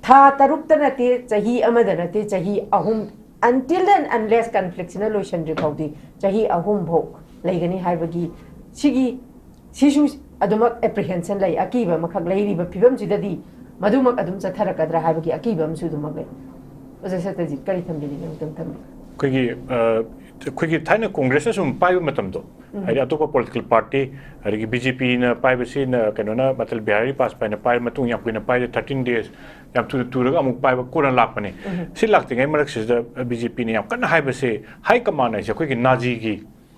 ꯊꯥ ꯇꯔꯨꯛꯇ ꯅꯠꯇꯦ, ꯆꯍꯤ ꯑꯃꯗ ꯅꯠꯇꯦ, ꯆꯍꯤ ꯑꯍꯨꯝ, until and unless conflict ꯁꯤꯅ ꯂꯣꯏꯁꯤꯟꯗ꯭ꯔꯤ ꯐꯥꯎꯗꯤ ꯆꯍꯤ ꯑꯍꯨꯝ ꯐꯥꯎ ꯂꯩꯒꯅꯤ ꯍꯥꯏꯕꯒꯤ ꯁꯤꯒꯤ, ꯁꯤꯁꯨ ꯑꯗꯨꯃꯛ apprehension ꯂꯩ, ꯑꯀꯤꯕ ꯑꯃꯈꯛ ꯂꯩꯔꯤꯕ ꯐꯤꯕꯝꯁꯤꯗꯗꯤ ꯃꯗꯨꯃꯛ ꯑꯗꯨꯝ ꯆꯠꯊꯔꯛꯀꯗ꯭ꯔꯥ ꯍꯥꯏꯕꯒꯤ ꯑꯀꯤꯕ ꯑꯃꯁꯨ ꯑꯗꯨꯃꯛ ꯂꯩ꯫ ꯑꯣꯖꯥ ꯁꯇ꯭ꯌꯖꯤꯠ, ꯀꯔꯤ ꯊꯝꯕꯤꯅꯤꯡꯉꯤ? ꯑꯃꯨꯛꯇꯪ ꯊꯝꯕꯤꯌꯨ꯫ ꯑꯩꯈꯣꯏꯒꯤ ꯑ, ꯑꯩꯈꯣꯏꯒꯤ ꯊꯥꯏꯅ ꯀꯣꯡꯒ꯭ꯔꯦꯁꯅ ꯁꯨꯝ ꯄꯥꯏꯕ ꯃꯇꯝꯗꯣ, ꯍꯥꯏꯗꯤ ꯑꯇꯣꯞꯄ political party, ꯑꯗꯒꯤ B J P ꯅ ꯄꯥꯏꯕꯁꯤꯅ, ꯀꯩꯅꯣꯅ, ꯑꯇꯜ ꯕꯤꯍꯥꯔꯤ ꯕꯥꯖꯄꯥꯏꯅ ꯄꯥꯏꯕ ꯃꯇꯨꯡ ꯌꯥꯝ ꯀꯨꯏꯅ ꯄꯥꯏꯗꯦ, thirteen days, ꯌꯥꯝ ꯊꯨꯅ ꯇꯨꯔꯒ ꯑꯃꯨꯛ ꯄꯥꯏꯕ ꯀꯣꯟꯅ ꯂꯥꯛꯄꯅꯦ꯫ ꯁꯤ ꯂꯥꯛꯇ꯭ꯔꯤꯉꯩ ꯃꯔꯛꯁꯤꯗ B J P ꯅ ꯌꯥꯝ ꯀꯟꯅ ꯍꯥꯏꯕꯁꯦ, high command ꯍꯥꯏꯁꯦ ꯑꯩꯈꯣꯏꯒꯤ ꯅꯥꯖꯤꯒꯤ,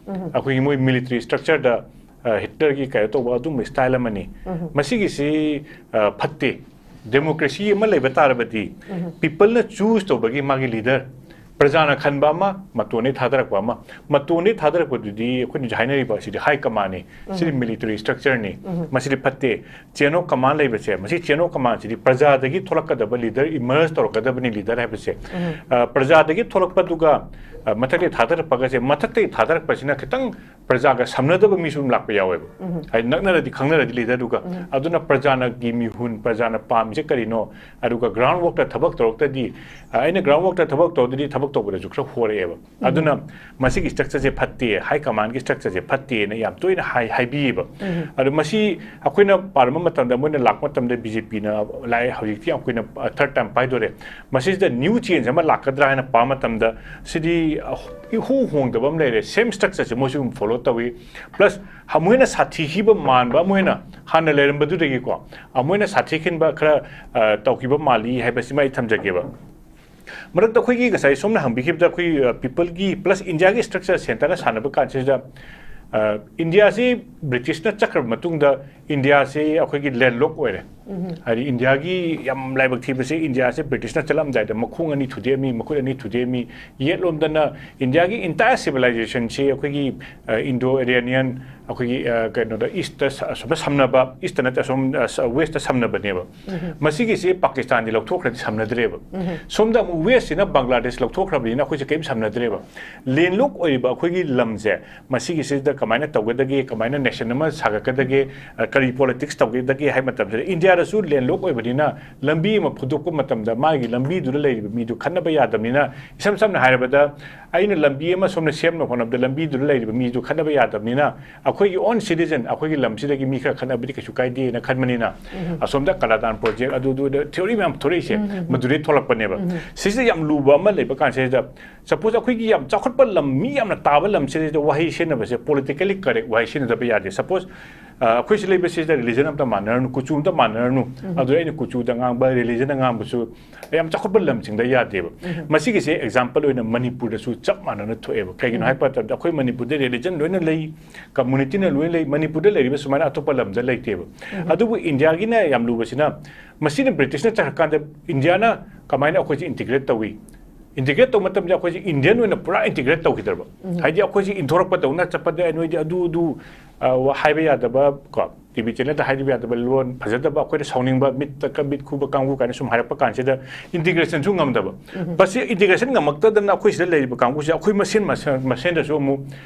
ꯑꯩꯈꯣꯏꯒꯤ ꯃꯣꯏ military structure ꯗ, ꯑ, ꯍꯤꯠꯂꯔꯒꯤ ꯀꯩꯅꯣ ꯇꯧꯕ ꯑꯗꯨꯝꯕ style ꯑꯃꯅꯤ꯫ ꯃꯁꯤꯒꯤꯁꯤ, ꯑ, ꯐꯠꯇꯦ꯫ Democracy ꯑꯃ ꯂꯩꯕ ꯇꯥꯔꯕꯗꯤ, people ꯅ choose ꯇꯧꯕꯒꯤ ꯃꯥꯒꯤ leader, ꯄ꯭ꯔꯖꯥꯅ ꯈꯟꯕ ꯑꯃ, ꯃꯇꯣꯟꯗꯩ ꯊꯥꯗꯔꯛꯄ ꯑꯃ꯫ ꯃꯇꯣꯟꯗꯩ ꯊꯥꯗꯔꯛꯄꯗꯨꯗꯤ ꯑꯩꯈꯣꯏꯅ ꯍꯧꯖꯤꯛ ꯍꯥꯏꯅꯔꯤꯕ ꯑꯁꯤꯗꯤ high command ꯅꯤ, ꯁꯤꯗꯤ military structure ꯅꯤ, ꯃꯁꯤꯗꯤ ꯐꯠꯇꯦ꯫ Chain of command ꯂꯩꯕꯁꯦ, ꯃꯁꯤ chain of command CD ꯄ꯭ꯔꯖꯥꯗꯒꯤ ꯊꯣꯛꯂꯛꯀꯗꯕ leader, emerge ꯇꯧꯔꯛꯀꯗꯕꯅꯤ leader ꯍꯥꯏꯕꯁꯦ꯫ ꯑ, ꯄ꯭ꯔꯖꯥꯗꯒꯤ ꯊꯣꯛꯂꯛꯄꯗꯨꯒ, ꯑ, ꯃꯊꯛꯇꯩ ꯊꯥꯗꯔꯛꯄꯒꯁꯦ, ꯃꯊꯛꯇꯩ ꯊꯥꯗꯔꯛꯄꯁꯤꯅ ꯈꯤꯇꯪ ꯄ꯭ꯔꯖꯥꯒ ꯁꯝꯅꯗꯕ ꯃꯤꯁꯨ ꯑꯗꯨꯝ ꯂꯥꯛꯄ ꯌꯥꯎꯋꯦꯕ꯫ ꯍꯥꯏꯗꯤ ꯅꯛꯅꯔꯗꯤ ꯈꯪꯅꯔꯗꯤ ꯂꯤꯗꯔꯗꯨꯒ꯫ ꯑꯗꯨꯅ ꯄ꯭ꯔꯖꯥꯅꯒꯤ ꯃꯤꯍꯨꯟ, ꯄ꯭ꯔꯖꯥꯅ ꯄꯥꯝꯃꯤꯁꯦ ꯀꯔꯤꯅꯣ? ꯑꯗꯨꯒ ground workꯇ ꯊꯕꯛ ꯇꯧꯔꯛꯇꯗꯤ, ꯑ, ꯑꯩꯅ ground workꯇ ꯊꯕꯛ ꯇꯧꯔꯗꯤ ꯊꯕꯛ ꯇꯧꯕꯗꯁꯨ ꯈꯔ ꯍꯣꯔꯛꯑꯦꯕ꯫ ꯑꯗꯨꯅ ꯃꯁꯤꯒꯤ structureꯁꯦ ꯐꯠꯇꯦ, high commandꯒꯤ structureꯁꯦ ꯐꯠꯇꯦꯅ ꯌꯥꯝ ꯇꯣꯏꯅ ꯍꯥꯏ-, ꯍꯥꯏꯕꯤꯌꯦꯕ꯫ ꯑꯗꯣ ꯃꯁꯤ ꯑꯩꯈꯣꯏꯅ ꯄꯥꯔꯝꯕ ꯃꯇꯝꯗ, ꯃꯣꯏꯅ ꯂꯥꯛꯄ ꯃꯇꯝꯗ BJPꯅ ꯂꯥꯛꯑꯦ, ꯍꯧꯖꯤꯛꯇꯤ ꯌꯥꯝ ꯀꯨꯏꯅ, ꯑ, third term ꯄꯥꯏꯗꯣꯔꯦ꯫ ꯃꯁꯤꯁꯤꯗ new change ꯑꯃ ꯂꯥꯛꯀꯗ꯭ꯔꯥ ꯍꯥꯏꯅ ꯄꯥꯕ ꯃꯇꯝꯗ, ꯁꯤꯗꯤ, ꯑ, ꯏꯍꯣꯡ ꯍꯣꯡꯗꯕ ꯑꯃ ꯂꯩꯔꯦ, same structureꯁꯦ ꯃꯣꯏꯁꯨ ꯑꯗꯨꯝ follow ꯇꯧꯏ꯫ Plus, ꯍ-, ꯃꯣꯏꯅ ꯁꯥꯊꯤꯈꯤꯕ ꯃꯥꯟꯕ, ꯃꯣꯏꯅ ꯍꯥꯟꯅ ꯂꯩꯔꯝꯕꯗꯨꯗꯒꯤꯀꯣ, ꯑ, ꯃꯣꯏꯅ ꯁꯥꯊꯤꯈꯤꯕ ꯈꯔ, ꯑ, ꯇꯧꯈꯤꯕ ꯃꯥꯜꯂꯤ ꯍꯥꯏꯕꯁꯤꯃ ꯑꯩ ꯊꯝꯖꯒꯦꯕ꯫ ꯃꯔꯛꯇ ꯑꯩꯈꯣꯏꯒꯤ ꯉꯁꯥꯏ ꯁꯣꯝꯅ ꯍꯪꯕꯤꯈꯤꯕꯗ ꯑꯩꯈꯣꯏ, ꯑ, peopleꯒꯤ plus Indiaꯒꯤ structure centreꯅ ꯁꯥꯟꯅꯕ ꯀꯥꯟꯁꯤꯗ, ꯑ, Indiaꯁꯤ Britishꯅ ꯆꯠꯈ꯭ꯔꯕ ꯃꯇꯨꯡꯗ Indiaꯁꯤ ꯑꯩꯈꯣꯏꯒꯤ landlock ꯑꯣꯏꯔꯦ꯫ ꯍꯥꯏꯗꯤ Indiaꯒꯤ ꯌꯥꯝ ꯂꯥꯏꯕꯛ ꯊꯤꯕꯁꯦ, Indiaꯁꯦ Britishꯅ ꯆꯠꯂꯝꯗꯥꯏꯗ ꯃꯈꯣꯡ ꯑꯅꯤ ꯊꯨꯗꯦꯛꯑꯝꯃꯤ, ꯃꯈꯨꯠ ꯑꯅꯤ ꯊꯨꯗꯦꯛꯑꯝꯃꯤ꯫ ꯌꯦꯠꯂꯣꯝꯗꯅ Indiaꯒꯤ entire civilizationꯁꯤ ꯑꯩꯈꯣꯏꯒꯤ, ꯑ, Indo-Aryan, ꯑꯩꯈꯣꯏꯒꯤ, ꯑ, ꯀꯩꯅꯣꯗ Eastꯇ ꯁ-, ꯑꯁꯣꯝꯗ ꯁꯝꯅꯕ, Eastꯇ ꯅꯠꯇꯦ, ꯑꯁꯣꯝ, ꯑ, ꯁ-, Westꯇ ꯁꯝꯅꯕꯅꯦꯕ꯫ ꯃꯁꯤꯒꯤꯁꯦ ꯄꯥꯀꯤꯁꯇꯥꯟꯗꯤ ꯂꯧꯊꯣꯛꯈ꯭ꯔꯗꯤ ꯁꯝꯅꯗ꯭ꯔꯦꯕ꯫ ꯁꯣꯝꯗ ꯑꯃꯨꯛ Westꯁꯤꯅ ꯕꯪꯒ꯭ꯂꯥꯗꯦꯁ ꯂꯧꯊꯣꯛꯈ꯭ꯔꯕꯅꯤꯅ ꯑꯩꯈꯣꯏꯁꯦ ꯀꯔꯤꯝ ꯁꯝꯅꯗ꯭ꯔꯦꯕ꯫ Landlock ꯑꯣꯏꯔꯤꯕ ꯑꯩꯈꯣꯏꯒꯤ ꯂꯝꯁꯦ, ꯃꯁꯤꯒꯤꯁꯤꯗ ꯀꯃꯥꯏꯅ ꯇꯧꯒꯗꯒꯦ, ꯀꯃꯥꯏꯅ nation ꯑꯃ ꯁꯥꯒꯠꯀꯗꯒꯦ, ꯑ, ꯀꯔꯤ politics ꯇꯧꯒꯗꯒꯦ ꯍꯥꯏꯕ ꯃꯇꯝꯁꯤꯗ, Indiaꯗꯁꯨ landlock ꯑꯣꯏꯕꯅꯤꯅ ꯂꯝꯕꯤ ꯑꯃ ꯐꯨꯗꯣꯛꯄ ꯃꯇꯝꯗ ꯃꯥꯒꯤ ꯂꯝꯕꯤꯗꯨꯗ ꯂꯩꯔꯤꯕ ꯃꯤꯗꯨ ꯈꯠꯅꯕ ꯌꯥꯗꯕꯅꯤꯅ, ꯏꯁꯝ ꯁꯝꯅ ꯍꯥꯏꯔꯕꯗ, ꯑꯩꯅ ꯂꯝꯕꯤ ꯑꯃ ꯁꯣꯝꯗ ꯁꯦꯝꯅꯕ ꯍꯣꯠꯅꯕꯗ ꯂꯝꯕꯤꯗꯨꯗ ꯂꯩꯔꯤꯕ ꯃꯤꯗꯨ ꯈꯠꯅꯕ ꯌꯥꯗꯕꯅꯤꯅ, ꯑꯩꯈꯣꯏꯒꯤ own citizen, ꯑꯩꯈꯣꯏꯒꯤ ꯂꯝꯁꯤꯗꯒꯤ ꯃꯤ ꯈꯔ ꯈꯠꯅꯕꯗꯤ ꯀꯩꯁꯨ ꯀꯥꯏꯗꯦꯅ ꯈꯟꯕꯅꯤꯅ, ꯑꯁꯣꯝꯗ ꯀꯂꯥꯗꯥꯟ project, ꯑꯗꯨꯗꯨꯗ theory ꯃꯌꯥꯝ ꯊꯣꯔꯛꯏꯁꯦ, ꯃꯗꯨꯗꯩ ꯊꯣꯛꯂꯛꯄꯅꯦꯕ꯫ ꯁꯤꯁꯦ ꯌꯥꯝ ꯂꯨꯕ ꯑꯃ ꯂꯩꯕ ꯀꯥꯟꯁꯤꯗ, suppose ꯑꯩꯈꯣꯏꯒꯤ ꯌꯥꯝ ꯆꯥꯎꯈꯠꯄ ꯂꯝ, ꯃꯤ ꯌꯥꯝꯅ ꯇꯥꯕ ꯂꯝꯁꯤꯗꯩꯗ ꯋꯥꯍꯩ ꯁꯤꯖꯤꯟꯅꯕꯁꯦ politically correct ꯋꯥꯍꯩ ꯁꯤꯖꯤꯟꯅꯗꯕ ꯌꯥꯗꯦ꯫ Suppose, ꯑ, ꯑꯩꯈꯣꯏ ꯁꯤ ꯂꯩꯕꯁꯤꯗ religion ꯑꯝꯇ ꯃꯥꯟꯅꯔꯅꯨ, ꯀꯨꯆꯨ ꯑꯝꯇ ꯃꯥꯟꯅꯔꯅꯨ, ꯑꯗꯨ ꯑꯩꯅ ꯀꯨꯆꯨꯗ ꯉꯥꯡꯕ, religionꯗ ꯉꯥꯡꯕꯁꯨ ꯌꯥꯝ ꯆꯥꯎꯈꯠꯄ ꯂꯝꯁꯤꯡꯗ ꯌꯥꯗꯦꯕ꯫ ꯃꯁꯤꯒꯤꯁꯦ example ꯑꯣꯏꯅ ꯃꯅꯤꯄꯨꯔꯗꯁꯨ ꯆꯞ ꯃꯥꯟꯅꯅ ꯊꯣꯛꯑꯦꯕ꯫ ꯀꯩꯒꯤꯅꯣ ꯍꯥꯏꯕ ꯃꯇꯝꯗ ꯑꯩꯈꯣꯏ ꯃꯅꯤꯄꯨꯔꯗ religion ꯂꯣꯏꯅ ꯂꯩ, communityꯅ ꯂꯣꯏꯅ ꯂꯩ, ꯃꯅꯤꯄꯨꯔꯗ ꯂꯩꯔꯤꯕ ꯁꯨꯃꯥꯏꯅ ꯑꯇꯣꯞꯄ ꯂꯝꯗ ꯂꯩꯇꯦꯕ꯫ ꯑꯗꯨꯕꯨ Indiaꯒꯤꯅ ꯌꯥꯝ ꯂꯨꯕꯁꯤꯅ, ꯃꯁꯤꯅ Britishꯅ ꯆꯠꯈ꯭ꯔꯀꯥꯟꯗ Indiaꯅ ꯀꯃꯥꯏꯅ ꯑꯩꯈꯣꯏꯁꯦ integrate ꯇꯧꯏ? Integrate ꯇꯧꯕ ꯃꯇꯝꯗ ꯑꯩꯈꯣꯏꯁꯦ Indian ꯑꯣꯏꯅ ꯄꯨꯔꯥ integrate ꯇꯧꯈꯤꯗ꯭ꯔꯕ? ꯍꯥꯏꯗꯤ ꯑꯩꯈꯣꯏꯁꯦ ꯏꯟꯊꯣꯔꯛꯄꯗꯧꯅ ꯆꯠꯄꯗ ꯅꯣꯏꯗꯤ ꯑꯗꯨ, ꯑꯗꯨ, ꯑ, ꯋꯥ-, ꯍꯥꯏꯕ ꯌꯥꯗꯕ, ꯀꯣ, TV channelꯗ ꯍꯥꯏꯕ ꯌꯥꯗꯕ ꯂꯣꯟ, ꯐꯖꯗꯕ, ꯑꯩꯈꯣꯏꯅ ꯁꯥꯎꯅꯤꯡꯕ, ꯃꯤꯠꯇ ꯀ-, ꯃꯤꯠ ꯈꯨꯕ ꯀꯥꯡꯕꯨ ꯀꯥꯏꯅ ꯁꯨꯝ ꯍꯥꯏꯔꯛꯄ ꯀꯥꯟꯁꯤꯗ integrationꯁꯨ ꯉꯝꯗꯕ꯫ ꯃꯁꯤ integration ꯉꯝꯃꯛꯇꯗꯅ ꯑꯩꯈꯣꯏ ꯁꯤꯗ ꯂꯩꯔꯤꯕ ꯀꯥꯡꯕꯨꯁꯦ ꯑꯩꯈꯣꯏ ꯃꯁꯦꯟ ꯃꯁꯦꯟ-, ꯃꯁꯦꯟꯗꯁꯨ ꯑꯃꯨꯛ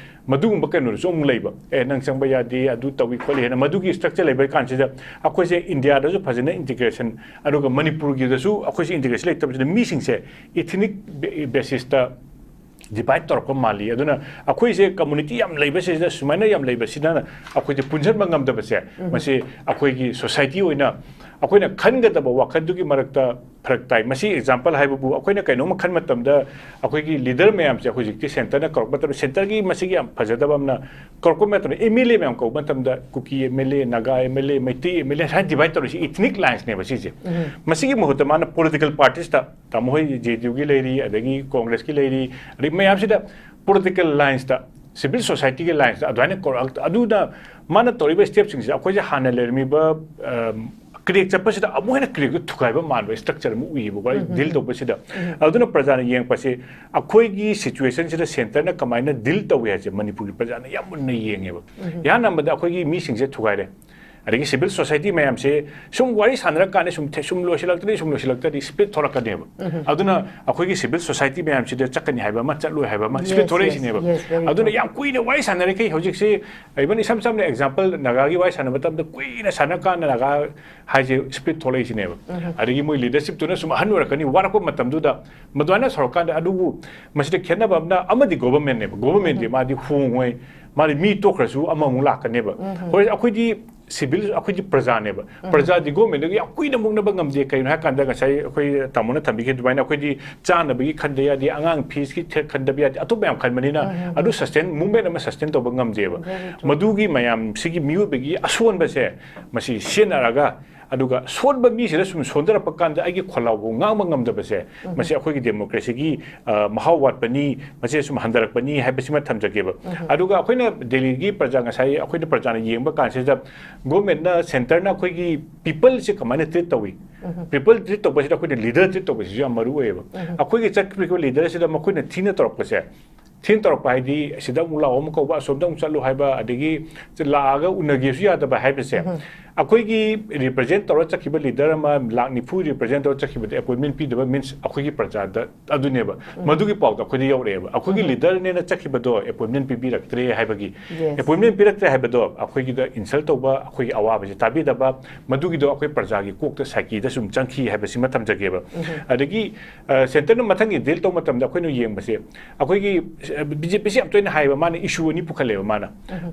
ꯃꯗꯨꯒꯨꯝꯕ ꯀꯩꯅꯣꯗꯨꯁꯨ ꯑꯃꯨꯛ ꯂꯩꯕ꯫ ꯑꯦ, ꯅꯪ ꯆꯪꯕ ꯌꯥꯗꯦ, ꯑꯗꯨ ꯇꯧꯏ ꯈꯣꯠꯂꯤ ꯍꯥꯏꯅ ꯃꯗꯨꯒꯤ structure ꯂꯩꯕ ꯀꯥꯟꯁꯤꯗ ꯑꯩꯈꯣꯏꯁꯦ ꯏꯟꯗꯤꯌꯥꯗꯁꯨ ꯐꯖꯅ integration, ꯑꯗꯨꯒ ꯃꯅꯤꯄꯨꯔꯒꯤꯗꯁꯨ ꯑꯩꯈꯣꯏꯁꯦ integration ꯂꯩꯇꯕꯁꯤꯗ ꯃꯤꯁꯤꯡꯁꯦ ethnic basisꯇ divide ꯇꯧꯔꯛꯄ ꯃꯥꯜꯂꯤ꯫ ꯑꯗꯨꯅ ꯑꯩꯈꯣꯏꯁꯦ community ꯌꯥꯝ ꯂꯩꯕꯁꯤꯗ, ꯁꯨꯃꯥꯏꯅ ꯌꯥꯝ ꯂꯩꯕꯁꯤꯅ ꯑꯩꯈꯣꯏꯁꯦ ꯄꯨꯟꯁꯤꯟꯕ ꯉꯝꯗꯕꯁꯦ, ꯃꯁꯤ ꯑꯩꯈꯣꯏꯒꯤ society ꯑꯣꯏꯅ ꯑꯩꯈꯣꯏꯅ ꯈꯟꯒꯗꯕ ꯋꯥꯈꯜꯗꯨꯒꯤ ꯃꯔꯛꯇ ꯐꯔꯛ ꯇꯥꯏ꯫ ꯃꯁꯤ example ꯍꯥꯏꯕꯕꯨ, ꯑꯩꯈꯣꯏꯅ ꯀꯩꯅꯣꯝꯃ ꯈꯟꯕ ꯃꯇꯝꯗ ꯑꯩꯈꯣꯏꯒꯤ leader ꯃꯌꯥꯝꯁꯦ ꯍꯧꯖꯤꯛꯇꯤ centreꯅ ꯀꯧꯔꯛꯄ ꯃꯇꯝꯗ centreꯒꯤ ꯃꯁꯤꯒꯤ ꯌꯥꯝ ꯐꯖꯗꯕ ꯑꯃꯅ, ꯀꯧꯔꯛꯄ ꯃꯇꯝꯗ MLA ꯃꯌꯥꯝ ꯀꯧꯕ ꯃꯇꯝꯗ ꯀꯨꯀꯤ MLA, Naga MLA, Meitei MLA ꯍꯥꯏꯅ divide ꯇꯧꯔꯤꯁꯤ ethnic linesꯅꯦꯕ ꯁꯤꯁꯦ꯫ ꯃꯁꯤꯒꯤ ꯃꯍꯨꯠꯇ ꯃꯥꯅ political parties ꯇꯥꯃꯣ ꯍꯣꯏ JDUꯒꯤ ꯂꯩꯔꯤ, ꯑꯗꯒꯤ Congressꯀꯤ ꯂꯩꯔꯤ, ꯑꯗꯩ ꯃꯌꯥꯝꯁꯤꯗ political linesꯇ, civil societyꯒꯤ linesꯇ ꯑꯗꯨꯃꯥꯏꯅ ꯀꯧꯔꯛ-, ꯑꯗꯨꯅ ꯃꯥꯅ ꯇꯧꯔꯤꯕ stepꯁꯤꯡꯁꯦ ꯑꯩꯈꯣꯏꯁꯦ ꯍꯥꯟꯅ ꯂꯩꯔꯝꯃꯤꯕ, ꯑꯝ, crack ꯆꯠꯄꯁꯤꯗ ꯑꯃꯨꯛ ꯍꯦꯟꯅ crackꯇꯨ ꯊꯨꯒꯥꯏꯕ ꯃꯥꯟꯕ structure ꯑꯃ ꯎꯏꯌꯦꯕꯀꯣ ꯑꯩ deal ꯇꯧꯕꯁꯤꯗ꯫ ꯑꯗꯨꯅ ꯄ꯭ꯔꯖꯥꯅ ꯌꯦꯡꯉꯛꯄꯁꯦ, ꯑꯩꯈꯣꯏꯒꯤ situationꯁꯤꯗ centreꯅ ꯀꯃꯥꯏꯅ deal ꯇꯧꯏ ꯍꯥꯏꯁꯦ ꯃꯅꯤꯄꯨꯔꯒꯤ ꯄ꯭ꯔꯖꯥꯅ ꯌꯥꯝ ꯃꯨꯟꯅ ꯌꯦꯡꯉꯦꯕ꯫ ꯏꯍꯥꯟ ꯍꯥꯟꯕꯗ ꯑꯩꯈꯣꯏꯒꯤ ꯃꯤꯁꯤꯡꯁꯦ ꯊꯨꯒꯥꯏꯔꯦ꯫ ꯑꯗꯒꯤ civil society ꯃꯌꯥꯝꯁꯦ ꯁꯨꯝ ꯋꯥꯔꯤ ꯁꯥꯟꯅꯔꯀꯥꯟꯗ ꯁꯨꯝ ꯊꯦ-, ꯁꯨꯝ ꯂꯣꯏꯁꯤꯜꯂꯛꯇ꯭ꯔꯗꯤ, ꯁꯨꯝ ꯂꯣꯏꯁꯤꯜꯂꯛꯇ꯭ꯔꯗꯤ split ꯊꯣꯛꯂꯛꯀꯅꯦꯕ꯫ ꯑꯗꯨꯅ ꯑꯩꯈꯣꯏꯒꯤ civil society ꯃꯌꯥꯝꯁꯤꯗ ꯆꯠꯀꯅꯤ ꯍꯥꯏꯕ ꯑꯃ, ꯆꯠꯂꯣꯏ ꯍꯥꯏꯕ ꯑꯃ, split ꯊꯣꯛꯂꯛꯏꯁꯤꯅꯦꯕ꯫ Yes, yes, yes, very true. ꯑꯗꯨꯅ ꯌꯥꯝ ꯀꯨꯏꯅ ꯋꯥꯔꯤ ꯁꯥꯟꯅꯔꯤꯈꯩ ꯍꯧꯖꯤꯛꯁꯤ, even ꯏꯁꯝ ꯁꯝꯅ example ꯅꯥꯒꯥꯒꯤ ꯋꯥꯔꯤ ꯁꯥꯟꯅꯕ ꯃꯇꯝꯗ ꯀꯨꯏꯅ ꯁꯥꯟꯅꯔꯀꯥꯟꯗ ꯅꯥꯒꯥ ꯍꯥꯏꯁꯦ split ꯊꯣꯛꯂꯛꯏꯁꯤꯅꯦꯕ꯫ ꯑꯗꯒꯤ ꯃꯣꯏ leadershipꯇꯨꯅ ꯁꯨꯝ ꯑꯍꯟ ꯑꯣꯏꯔꯛꯀꯅꯤ, ꯋꯥꯔꯛꯄ ꯃꯇꯝꯗꯨꯗ ꯃꯗꯨꯃꯥꯏꯅ ꯁꯧꯔꯀꯥꯟꯗ, ꯑꯗꯨꯕꯨ ꯃꯁꯤꯗ ꯈꯦꯠꯅꯕ ꯑꯃꯅ ꯑꯃꯗꯤ governmentꯅꯦꯕ, governmentꯗꯤ ꯃꯥꯗꯤ ꯍꯣꯡꯉꯣꯏ, ꯃꯥꯗꯤ ꯃꯤ ꯇꯣꯛꯈ꯭ꯔꯁꯨ ꯑꯃꯃꯨꯛ ꯂꯥꯛꯀꯅꯦꯕ꯫ ꯍꯣꯏ, ꯑꯩꯈꯣꯏꯗꯤ civil, ꯑꯩꯈꯣꯏꯗꯤ ꯄ꯭ꯔꯖꯥꯅꯦꯕ꯫ ꯄ꯭ꯔꯖꯥꯗꯤ governmentꯗꯒꯤ ꯌꯥꯝ ꯀꯨꯏꯅ ꯃꯨꯛꯅꯕ ꯉꯝꯗꯦ꯫ ꯀꯩꯅꯣ ꯍꯥꯏꯀꯥꯟꯗ ꯉꯁꯥꯏ ꯑꯩꯈꯣꯏ ꯇꯥꯃꯣꯅ ꯊꯝꯕꯤꯈꯤꯕ ꯑꯗꯨꯃꯥꯏꯅ ꯑꯩꯈꯣꯏꯗꯤ ꯆꯥꯅꯕꯒꯤ ꯈꯟꯗ ꯌꯥꯗꯦ, ꯑꯉꯥꯡ feesꯀꯤ ꯊꯦ-, ꯈꯟꯗꯕ ꯌꯥꯗꯦ, ꯑꯇꯣꯞꯄ ꯌꯥꯝ ꯈꯟꯕꯅꯤꯅ ꯑꯗꯨ sustain, movement ꯑꯃ sustain ꯇꯧꯕ ꯉꯝꯗꯦꯕ꯫ Very true. ꯃꯗꯨꯒꯤ ꯃꯌꯥꯝꯁꯤꯒꯤ ꯃꯤꯑꯣꯏꯕꯒꯤ ꯑꯁꯣꯟꯕꯁꯦ ꯃꯁꯤ ꯁꯤꯖꯤꯟꯅꯔꯒ, ꯑꯗꯨꯒ ꯁꯣꯟꯕ ꯃꯤꯁꯤꯗ ꯁꯨꯝ ꯁꯣꯟꯊꯔꯛꯄ ꯀꯥꯟꯗ ꯑꯩꯒꯤ ꯈꯣꯜꯂꯥꯎꯕꯨ ꯉꯥꯡꯕ ꯉꯝꯗꯕꯁꯦ, ꯃꯁꯤ ꯑꯩꯈꯣꯏꯒꯤ democracyꯒꯤ, ꯑ, ꯃꯍꯥꯎ ꯋꯥꯠꯄꯅꯤ, ꯃꯁꯤ ꯁꯨꯝ ꯍꯟꯊꯔꯛꯄꯅꯤ ꯍꯥꯏꯕꯁꯤꯃ ꯊꯝꯖꯒꯦꯕ꯫ ꯑꯗꯨꯒ ꯑꯩꯈꯣꯏꯅ ꯗꯦꯜꯂꯤꯒꯤ ꯄ꯭ꯔꯖꯥ, ꯉꯁꯥꯏ ꯑꯩꯈꯣꯏꯅ ꯄ꯭ꯔꯖꯥꯅ ꯌꯦꯡꯕ ꯀꯥꯟꯁꯤꯗ governmentꯅ, centreꯅ ꯑꯩꯈꯣꯏꯒꯤ peopleꯁꯦ ꯀꯃꯥꯏꯅ treat ꯇꯧꯏ? People treat ꯇꯧꯕꯁꯤꯗ ꯑꯩꯈꯣꯏꯅ leader treat ꯇꯧꯕꯁꯤꯁꯨ ꯌꯥꯝ ꯃꯔꯨ ꯑꯣꯏꯌꯦꯕ꯫ ꯑꯩꯈꯣꯏꯒꯤ ꯆꯠꯈ꯭ꯔꯤꯕ leaderꯁꯤꯗ ꯃꯈꯣꯏꯅ ꯊꯤꯅ ꯇꯧꯔꯛꯄꯁꯦ, ꯊꯤꯅ ꯇꯧꯔꯛꯄ ꯍꯥꯏꯗꯤ, ꯁꯤꯗ ꯑꯃꯨꯛ ꯂꯥꯛꯑꯣ, ꯑꯃꯨꯛ ꯀꯧꯕ, ꯑꯁꯣꯝꯗ ꯑꯃꯨꯛ ꯆꯠꯂꯨ ꯍꯥꯏꯕ, ꯑꯗꯒꯤ ꯂꯥꯛꯑꯒ ꯎꯅꯒꯦꯁꯨ ꯌꯥꯗꯕ ꯍꯥꯏꯕꯁꯦ, ꯑꯩꯈꯣꯏꯒꯤ ꯔꯤꯄ꯭ꯔꯖꯦꯟ ꯇꯧꯔ ꯆꯠꯈꯤꯕ ꯂꯤꯗꯔ ꯑꯃ ꯂꯥꯛ ꯅꯤꯐꯨ ꯔꯤꯄ꯭ꯔꯖꯦꯟ ꯇꯧꯔ ꯆꯠꯈꯤꯕꯗ ꯑꯦꯄꯣꯏꯟꯃꯦꯟ ꯄꯤꯗꯕ ꯃꯤꯟꯁ ꯑꯩꯈꯣꯏꯒꯤ ꯄ꯭ꯔꯖꯥꯗ ꯑꯗꯨꯅꯦꯕ꯫ ꯃꯗꯨꯒꯤ ꯄꯥꯎꯗꯣ ꯑꯩꯈꯣꯏꯗ ꯌꯧꯔꯛꯑꯦꯕ꯫ ꯑꯩꯈꯣꯏꯒꯤ ꯂꯤꯗꯔꯅꯦꯅ ꯆꯠꯈꯤꯕꯗꯣ ꯑꯦꯄꯣꯏꯟꯃꯦꯟ ꯄꯤꯕꯤꯔꯛꯇ꯭ꯔꯦ ꯍꯥꯏꯕꯒꯤ, Yes. ꯑꯦꯄꯣꯏꯟꯃꯦꯟ ꯄꯤꯔꯛꯇ꯭ꯔꯦ ꯍꯥꯏꯕꯗꯣ ꯑꯩꯈꯣꯏꯒꯤꯗ ꯏꯟꯁꯜ ꯇꯧꯕ, ꯑꯩꯈꯣꯏꯒꯤ ꯑꯋꯥꯕꯁꯦ ꯇꯥꯕꯤꯗꯕ, ꯃꯗꯨꯒꯤꯗꯣ ꯑꯩꯈꯣꯏ ꯄ꯭ꯔꯖꯥꯒꯤ ꯀꯣꯛꯇ ꯁꯥꯏꯀꯤꯗ ꯁꯨꯝ ꯆꯪꯈꯤ ꯍꯥꯏꯕꯁꯤꯃ ꯊꯝꯖꯒꯦꯕ꯫ ꯑꯗꯒꯤ ꯁꯦꯟꯇꯔꯅ ꯃꯊꯪꯒꯤ ꯗꯤꯜ ꯇꯧꯕ ꯃꯇꯝꯗ ꯑꯩꯈꯣꯏꯅ ꯌꯦꯡꯕꯁꯦ, ꯑꯩꯈꯣꯏꯒꯤ ꯕꯤ ꯖꯦ ꯄꯤꯁꯤ ꯌꯥꯝ ꯇꯣꯏꯅ ꯍꯥꯏꯌꯦꯕ, ꯃꯥꯅ ꯏꯁꯨ ꯑꯅꯤ ꯄꯨꯈꯠꯂꯦꯕ꯫ ꯃꯥꯅ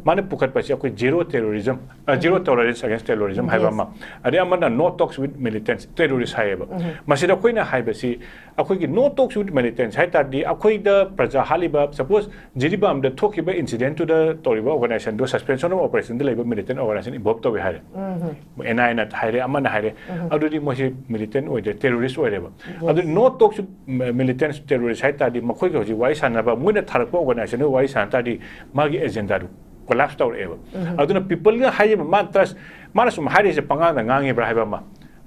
ꯃꯥꯅ ꯄꯨꯈꯠꯄꯁꯦ ꯑꯩꯈꯣꯏ zero terrorism, zero tolerance against terrorism ꯍꯥꯏꯕ Yes. ꯑꯃ, ꯑꯗꯩ ꯑꯃꯅ ꯅꯣ ꯇꯣꯛꯁ ꯋꯤꯠ ꯃꯤꯂꯤꯇꯦꯟꯁ ꯇꯦꯔꯣꯔꯤꯁ ꯍꯥꯏꯌꯦꯕ꯫ ꯃꯁꯤꯗ ꯑꯩꯈꯣꯏꯅ ꯍꯥꯏꯕꯁꯤ, ꯑꯩꯈꯣꯏꯒꯤ ꯅꯣ ꯇꯣꯛꯁ ꯋꯤꯠ ꯃꯤꯂꯤꯇꯦꯟꯁ ꯍꯥꯏ ꯇꯥꯔꯗꯤ, ꯑꯩꯈꯣꯏꯗ ꯄ꯭ꯔꯖꯥ ꯍꯥꯠꯂꯤꯕ, ꯁꯄꯣꯁ ꯖꯤꯔꯤꯕꯥꯝꯗ ꯊꯣꯛꯈꯤꯕ ꯏꯟꯁꯤꯗꯦꯟꯠꯇꯨꯗ ꯇꯧꯔꯤꯕ ꯑꯣꯔꯒꯅꯥꯏꯖꯦꯁꯟꯗꯣ, ꯁꯁꯄꯦꯟꯁꯟ ꯑꯣꯐ ꯑꯣꯄꯔꯦꯁꯟꯗ ꯂꯩꯕ ꯃꯤꯂꯤꯇꯦꯟ ꯑꯣꯔꯒꯅꯥꯏꯖꯦꯁꯟ ꯏꯟꯚꯣꯜꯕ ꯇꯧꯋꯦ ꯍꯥꯏꯔꯦ, ꯑꯦꯟ ꯑꯥꯏ ꯑꯦꯅ ꯍꯥꯏꯔꯦ, ꯑꯃꯅ ꯍꯥꯏꯔꯦ, ꯑꯗꯨꯗꯤ ꯃꯣꯏꯁꯦ ꯃꯤꯂꯤꯇꯦꯟ ꯑꯣꯏꯗ꯭ꯔꯦ, ꯇꯦꯔꯣꯔꯤꯁ ꯑꯣꯏꯔꯦꯕ꯫ ꯑꯗꯨ ꯅꯣ ꯇꯣꯛꯁ ꯋꯤꯠ ꯃꯤꯂꯤꯇꯦꯟꯁ ꯇꯦꯔꯣꯔꯤꯁ ꯍꯥꯏ ꯇꯥꯔꯗꯤ, ꯃꯈꯣꯏꯒ ꯍꯧꯖꯤꯛ ꯋꯥꯔꯤ ꯁꯥꯟꯅꯕ, ꯃꯣꯏꯅ ꯊꯥꯔꯛꯄ ꯑꯣꯔꯒꯅꯥꯏꯖꯦꯁꯟꯒ ꯋꯥꯔꯤ ꯁꯥꯟꯅ ꯇꯥꯔꯗꯤ, ꯃꯥꯒꯤ ꯑꯦꯖꯦꯟꯗꯥꯗꯨ ꯀꯣꯂꯥꯞꯁ ꯇꯧꯔꯛꯑꯦꯕ꯫ ꯑꯗꯨꯅ ꯄꯤꯄꯜꯅ ꯍꯥꯏꯔꯤꯕ, ꯃꯥ ꯇ꯭ꯔꯁ, ꯃꯥꯅ ꯁꯨꯝ ꯍꯥꯏꯔꯤꯁꯦ ꯄꯉꯥꯡꯗ ꯉꯥꯡꯉꯤꯕ꯭ꯔꯥ ꯍꯥꯏꯕ ꯑꯃ,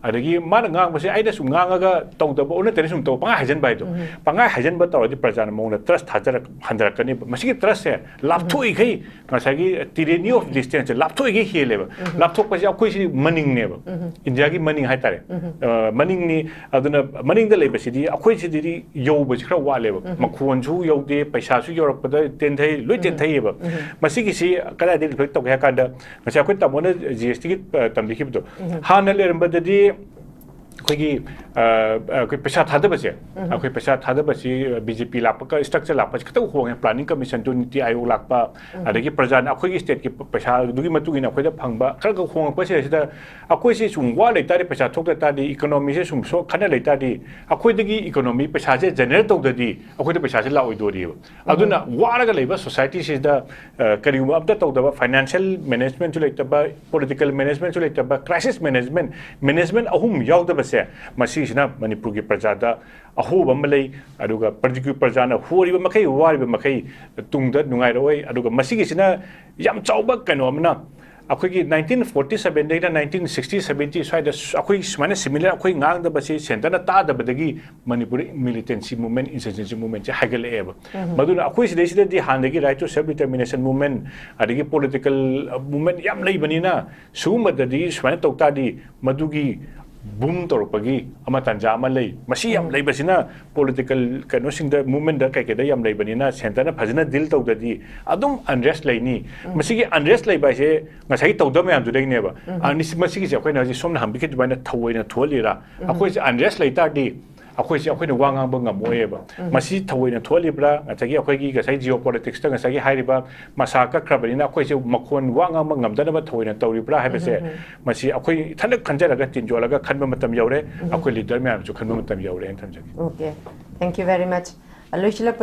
ꯑꯗꯒꯤ ꯃꯥꯅ ꯉꯥꯡꯕꯁꯦ ꯑꯩꯅ ꯁꯨꯝ ꯉꯥꯡꯉꯒ ꯇꯧꯗꯕ, ꯑꯣꯟꯅ ꯇꯩꯅ ꯁꯨꯝ ꯇꯧꯕ, ꯄꯉꯥꯏ ꯍꯥꯏꯖꯟꯕ ꯍꯥꯏꯗꯣ, ꯄꯉꯥꯏ ꯍꯥꯏꯖꯟꯕ ꯇꯧꯔꯗꯤ ꯄ꯭ꯔꯖꯥꯅ ꯃꯉꯣꯟꯗ ꯇ꯭ꯔꯁ ꯊꯥꯖꯔꯛ ꯍꯟꯊꯔꯛꯀꯅꯦꯕ꯫ ꯃꯁꯤꯒꯤ ꯇ꯭ꯔꯁꯁꯦ ꯂꯥꯞꯊꯣꯛꯏꯈꯩ, ꯉꯁꯥꯏꯒꯤ ꯇꯤꯔꯦꯅꯤ ꯑꯣꯐ ꯗꯤꯁꯇꯦꯟꯁꯁꯦ ꯂꯥꯞꯊꯣꯛꯏꯈꯩ ꯍꯦꯜꯂꯦꯕ꯫ ꯂꯥꯞꯊꯣꯛꯄꯁꯦ ꯑꯩꯈꯣꯏꯁꯤꯗꯤ ꯃꯅꯤꯡꯅꯦꯕ, ꯏꯟꯗꯤꯌꯥꯒꯤ ꯃꯅꯤꯡ ꯍꯥꯏꯇꯥꯔꯦ꯫ ꯑ, ꯃꯅꯤꯡꯅꯤ꯫ ꯑꯗꯨꯅ ꯃꯅꯤꯡꯗ ꯂꯩꯕꯁꯤꯗꯤ, ꯑꯩꯈꯣꯏꯁꯤꯗꯤ ꯌꯧꯕꯁꯤ ꯈꯔ ꯋꯥꯠꯂꯦꯕ꯫ ꯃꯈꯣꯟꯁꯨ ꯌꯧꯗꯦ, ꯄꯩꯁꯥꯁꯨ ꯌꯧꯔꯛꯄꯗ ꯇꯦꯟꯊꯩ, ꯂꯣꯏ ꯇꯦꯟꯊꯩꯌꯦꯕ꯫ ꯃꯁꯤꯒꯤꯁꯤ ꯀꯗꯥꯏꯗ ꯔꯤꯐ꯭ꯂꯦꯛ ꯇꯧꯒꯦ ꯍꯥꯏ ꯀꯥꯟꯗ, ꯉꯁꯥꯏ ꯑꯩꯈꯣꯏ ꯇꯥꯃꯣꯅ ꯖꯤ ꯑꯦꯁ ꯇꯤꯒꯤ ꯇꯝꯕꯤꯈꯤꯕꯗꯣ, ꯍꯥꯟꯅ ꯂꯩꯔꯝꯕꯗꯗꯤ ꯑꯩꯈꯣꯏꯒꯤ, ꯑ, ꯑꯩꯈꯣꯏ ꯄꯩꯁꯥ ꯊꯥꯗꯕꯁꯦ, ꯑꯩꯈꯣꯏ ꯄꯩꯁꯥ ꯊꯥꯗꯕꯁꯤ ꯕꯤ ꯖꯦ ꯄꯤ ꯂꯥꯛꯄꯒ ꯁ꯭ꯇ꯭ꯔꯛꯆꯔ ꯂꯥꯛꯄꯁꯤ ꯈꯤꯇꯪ ꯍꯣꯡꯉꯦ꯫ ꯄ꯭ꯂꯥꯅꯤꯡ ꯀꯃꯤꯁꯟꯗꯨ, ꯅꯤꯇꯤ ꯑꯥꯌꯣꯒ ꯂꯥꯛꯄ, ꯑꯗꯒꯤ ꯄ꯭ꯔꯖꯥꯅ ꯑꯩꯈꯣꯏꯒꯤ ꯁ꯭ꯇꯦꯠꯀꯤ ꯄꯩꯁꯥꯗꯨꯒꯤ ꯃꯇꯨꯡ ꯏꯟꯅ ꯑꯩꯈꯣꯏꯗ ꯐꯪꯕ ꯈꯔ ꯈꯔ ꯍꯣꯡꯉꯛꯄꯁꯦ, ꯁꯤꯗ ꯑꯩꯈꯣꯏꯁꯤ ꯁꯨꯝ ꯋꯥ ꯂꯩꯇꯥꯔꯗꯤ, ꯄꯩꯁꯥ ꯊꯣꯛꯇ ꯇꯥꯔꯗꯤ, ꯏꯀꯣꯅꯣꯃꯤꯁꯦ ꯁꯨꯝ ꯁꯣꯛ ꯈꯟꯅ ꯂꯩꯇꯥꯔꯗꯤ, ꯑꯩꯈꯣꯏꯗꯒꯤ ꯏꯀꯣꯅꯣꯃꯤ ꯄꯩꯁꯥꯁꯦ ꯖꯦꯅꯦꯔꯦꯠ ꯇꯧꯗ꯭ꯔꯗꯤ ꯑꯩꯈꯣꯏꯗ ꯄꯩꯁꯥꯁꯦ ꯂꯥꯛꯑꯣꯏꯗꯣꯔꯤꯕ꯫ ꯑꯗꯨꯅ ꯋꯥꯔꯒ ꯂꯩꯕ ꯁꯣꯁꯥꯏꯇꯤꯁꯤꯗ, ꯑ, ꯀꯔꯤꯒꯨꯝꯕ ꯑꯝꯇ ꯇꯧꯗꯕ, ꯐꯥꯏꯅꯥꯟꯁꯤꯌꯦꯜ ꯃꯦꯅꯦꯖꯃꯦꯟꯠꯁꯨ ꯂꯩꯇꯕ, ꯄꯣꯂꯤꯇꯤꯀꯦꯜ ꯃꯦꯅꯦꯖꯃꯦꯟꯠꯁꯨ ꯂꯩꯇꯕ, ꯀ꯭ꯔꯥꯏꯁꯤꯁ ꯃꯦꯅꯦꯖꯃꯦꯟꯠ, ꯃꯦꯅꯦꯖꯃꯦꯟꯠ ꯑꯍꯨꯝ ꯌꯥꯎꯗꯕꯁꯦ, ꯃꯁꯤꯁꯤꯅ ꯃꯅꯤꯄꯨꯔꯒꯤ ꯄ꯭ꯔꯖꯥꯗ ꯑꯍꯣꯕ ꯑꯃ ꯂꯩ꯫ ꯑꯗꯨꯒ ꯄ꯭ꯔꯖꯥ-, ꯄ꯭ꯔꯖꯥꯅ ꯍꯣꯔꯤꯕ ꯃꯈꯩ, ꯋꯥꯔꯤꯕ ꯃꯈꯩ ꯇꯨꯡꯗ ꯅꯨꯡꯉꯥꯏꯔꯛꯑꯣꯏ꯫ ꯑꯗꯨꯒ ꯃꯁꯤꯒꯤꯁꯤꯅ ꯌꯥꯝ ꯆꯥꯎꯕ ꯀꯩꯅꯣ ꯑꯃꯅ, ꯑꯩꯈꯣꯏꯒꯤ ꯅꯥꯏꯟꯇꯤꯟ ꯐꯣꯔꯇꯤ ꯁꯕꯦꯟꯗꯒꯤꯅ ꯅꯥꯏꯟꯇꯤꯟ ꯁꯤꯛꯁꯇꯤ ꯁꯕꯦꯟꯇꯤ ꯁ꯭ꯋꯥꯏꯗ ꯁ- ꯑꯩꯈꯣꯏ ꯁꯨꯃꯥꯏꯅ ꯁꯤꯃꯤꯂꯔ ꯑꯩꯈꯣꯏ ꯉꯥꯡꯗꯕꯁꯦ ꯁꯦꯟꯇꯔꯅ ꯇꯥꯗꯕꯗꯒꯤ ꯃꯅꯤꯄꯨꯔꯤ ꯃꯤꯂꯤꯇꯦꯟꯁꯤ ꯃꯨꯚꯃꯦꯟ, ꯏꯟꯁꯔꯖꯦꯟꯁꯤ ꯃꯨꯚꯃꯦꯟꯁꯦ ꯍꯥꯏꯒꯠꯂꯛꯑꯦꯕ꯫ ꯃꯗꯨꯅ ꯑꯩꯈꯣꯏ ꯁꯤꯗꯩꯁꯤꯗꯗꯤ ꯍꯥꯟꯅꯗꯒꯤ right to self determination movement, ꯑꯗꯒꯤ ꯄꯣꯂꯤꯇꯤꯀꯦꯜ ꯃꯨꯚꯃꯦꯟ ꯌꯥꯝ ꯂꯩꯕꯅꯤꯅ, ꯁꯤꯒꯨꯝꯕꯗꯗꯤ ꯁꯨꯃꯥꯏꯅ ꯇꯧ ꯇꯥꯔꯗꯤ ꯃꯗꯨꯒꯤ ꯕꯨꯝ ꯇꯧꯔꯛꯄꯒꯤ ꯑꯃ ꯇꯥꯟꯖꯥ ꯑꯃ ꯂꯩ꯫ ꯃꯁꯤ ꯌꯥꯝ ꯂꯩꯕꯁꯤꯅ ꯄꯣꯂꯤꯇꯤꯀꯦꯜ ꯀꯩꯅꯣꯁꯤꯡꯗ, ꯃꯨꯚꯃꯦꯟꯗ ꯀꯩꯀꯩꯗ ꯌꯥꯝ ꯂꯩꯕꯅꯤꯅ, ꯁꯦꯟꯇꯔꯅ ꯐꯖꯅ ꯗꯤꯜ ꯇꯧꯗ꯭ꯔꯗꯤ ꯑꯗꯨꯝ ꯑꯟꯔꯦꯁ ꯂꯩꯅꯤ꯫ ꯃꯁꯤꯒꯤ ꯑꯟꯔꯦꯁ ꯂꯩꯕ ꯍꯥꯏꯁꯦ ꯉꯁꯥꯏꯒꯤ ꯇꯧꯗꯕ ꯃꯌꯥꯝꯗꯨꯗꯩꯅꯦꯕ꯫ ꯑ, ꯅꯤꯁ-, ꯃꯁꯤꯒꯤꯁꯦ ꯑꯩꯈꯣꯏꯅ ꯍꯧꯖꯤꯛ ꯁꯣꯝꯅ ꯍꯪꯕꯤꯈꯤꯕ ꯑꯗꯨꯃꯥꯏꯅ ꯊꯑꯣꯏꯅ ꯊꯣꯛꯍꯜꯂꯤꯔꯥ? ꯑꯩꯈꯣꯏꯁꯦ ꯑꯟꯔꯦꯁ ꯂꯩ ꯇꯥꯔꯗꯤ ꯑꯩꯈꯣꯏꯁꯦ ꯑꯩꯈꯣꯏꯅ ꯋꯥ ꯉꯥꯡꯕ ꯉꯝꯃꯣꯏꯑꯕ꯫ ꯃꯁꯤ ꯊꯑꯣꯏꯅ ꯊꯣꯛꯍꯜꯂꯤꯕ꯭ꯔꯥ, ꯉꯁꯥꯏꯒꯤ ꯑꯩꯈꯣꯏꯒꯤ ꯉꯁꯥꯏ ꯖꯤꯑꯣ ꯄꯣꯂꯤꯇꯤꯛꯁꯇ ꯉꯁꯥꯏꯒꯤ ꯍꯥꯏꯔꯤꯕ ꯃꯁꯥ ꯀꯛꯈ꯭ꯔꯕꯅꯤꯅ ꯑꯩꯈꯣꯏꯁꯦ ꯃꯈꯣꯟ ꯋꯥ ꯉꯥꯡꯕ ꯉꯝꯗꯅꯕ ꯊꯑꯣꯏꯅ ꯇꯧꯔꯤꯕ꯭ꯔꯥ ꯍꯥꯏꯕꯁꯦ, ꯃꯁꯤ ꯑꯩꯈꯣꯏ ꯏꯊꯟꯇ ꯈꯟꯖꯔꯒ ꯇꯤꯟꯖꯣꯜꯂꯒ ꯈꯟꯕ ꯃꯇꯝ ꯌꯧꯔꯦ꯫ ꯑꯩꯈꯣꯏ ꯂꯤꯗꯔ ꯃꯌꯥꯝꯁꯨ ꯈꯟꯕ ꯃꯇꯝ ꯌꯧꯔꯦꯅ ꯊꯝꯖꯒꯦ꯫ Okay, thank you very much. ꯂꯣꯏꯁꯤꯜꯂꯛꯄ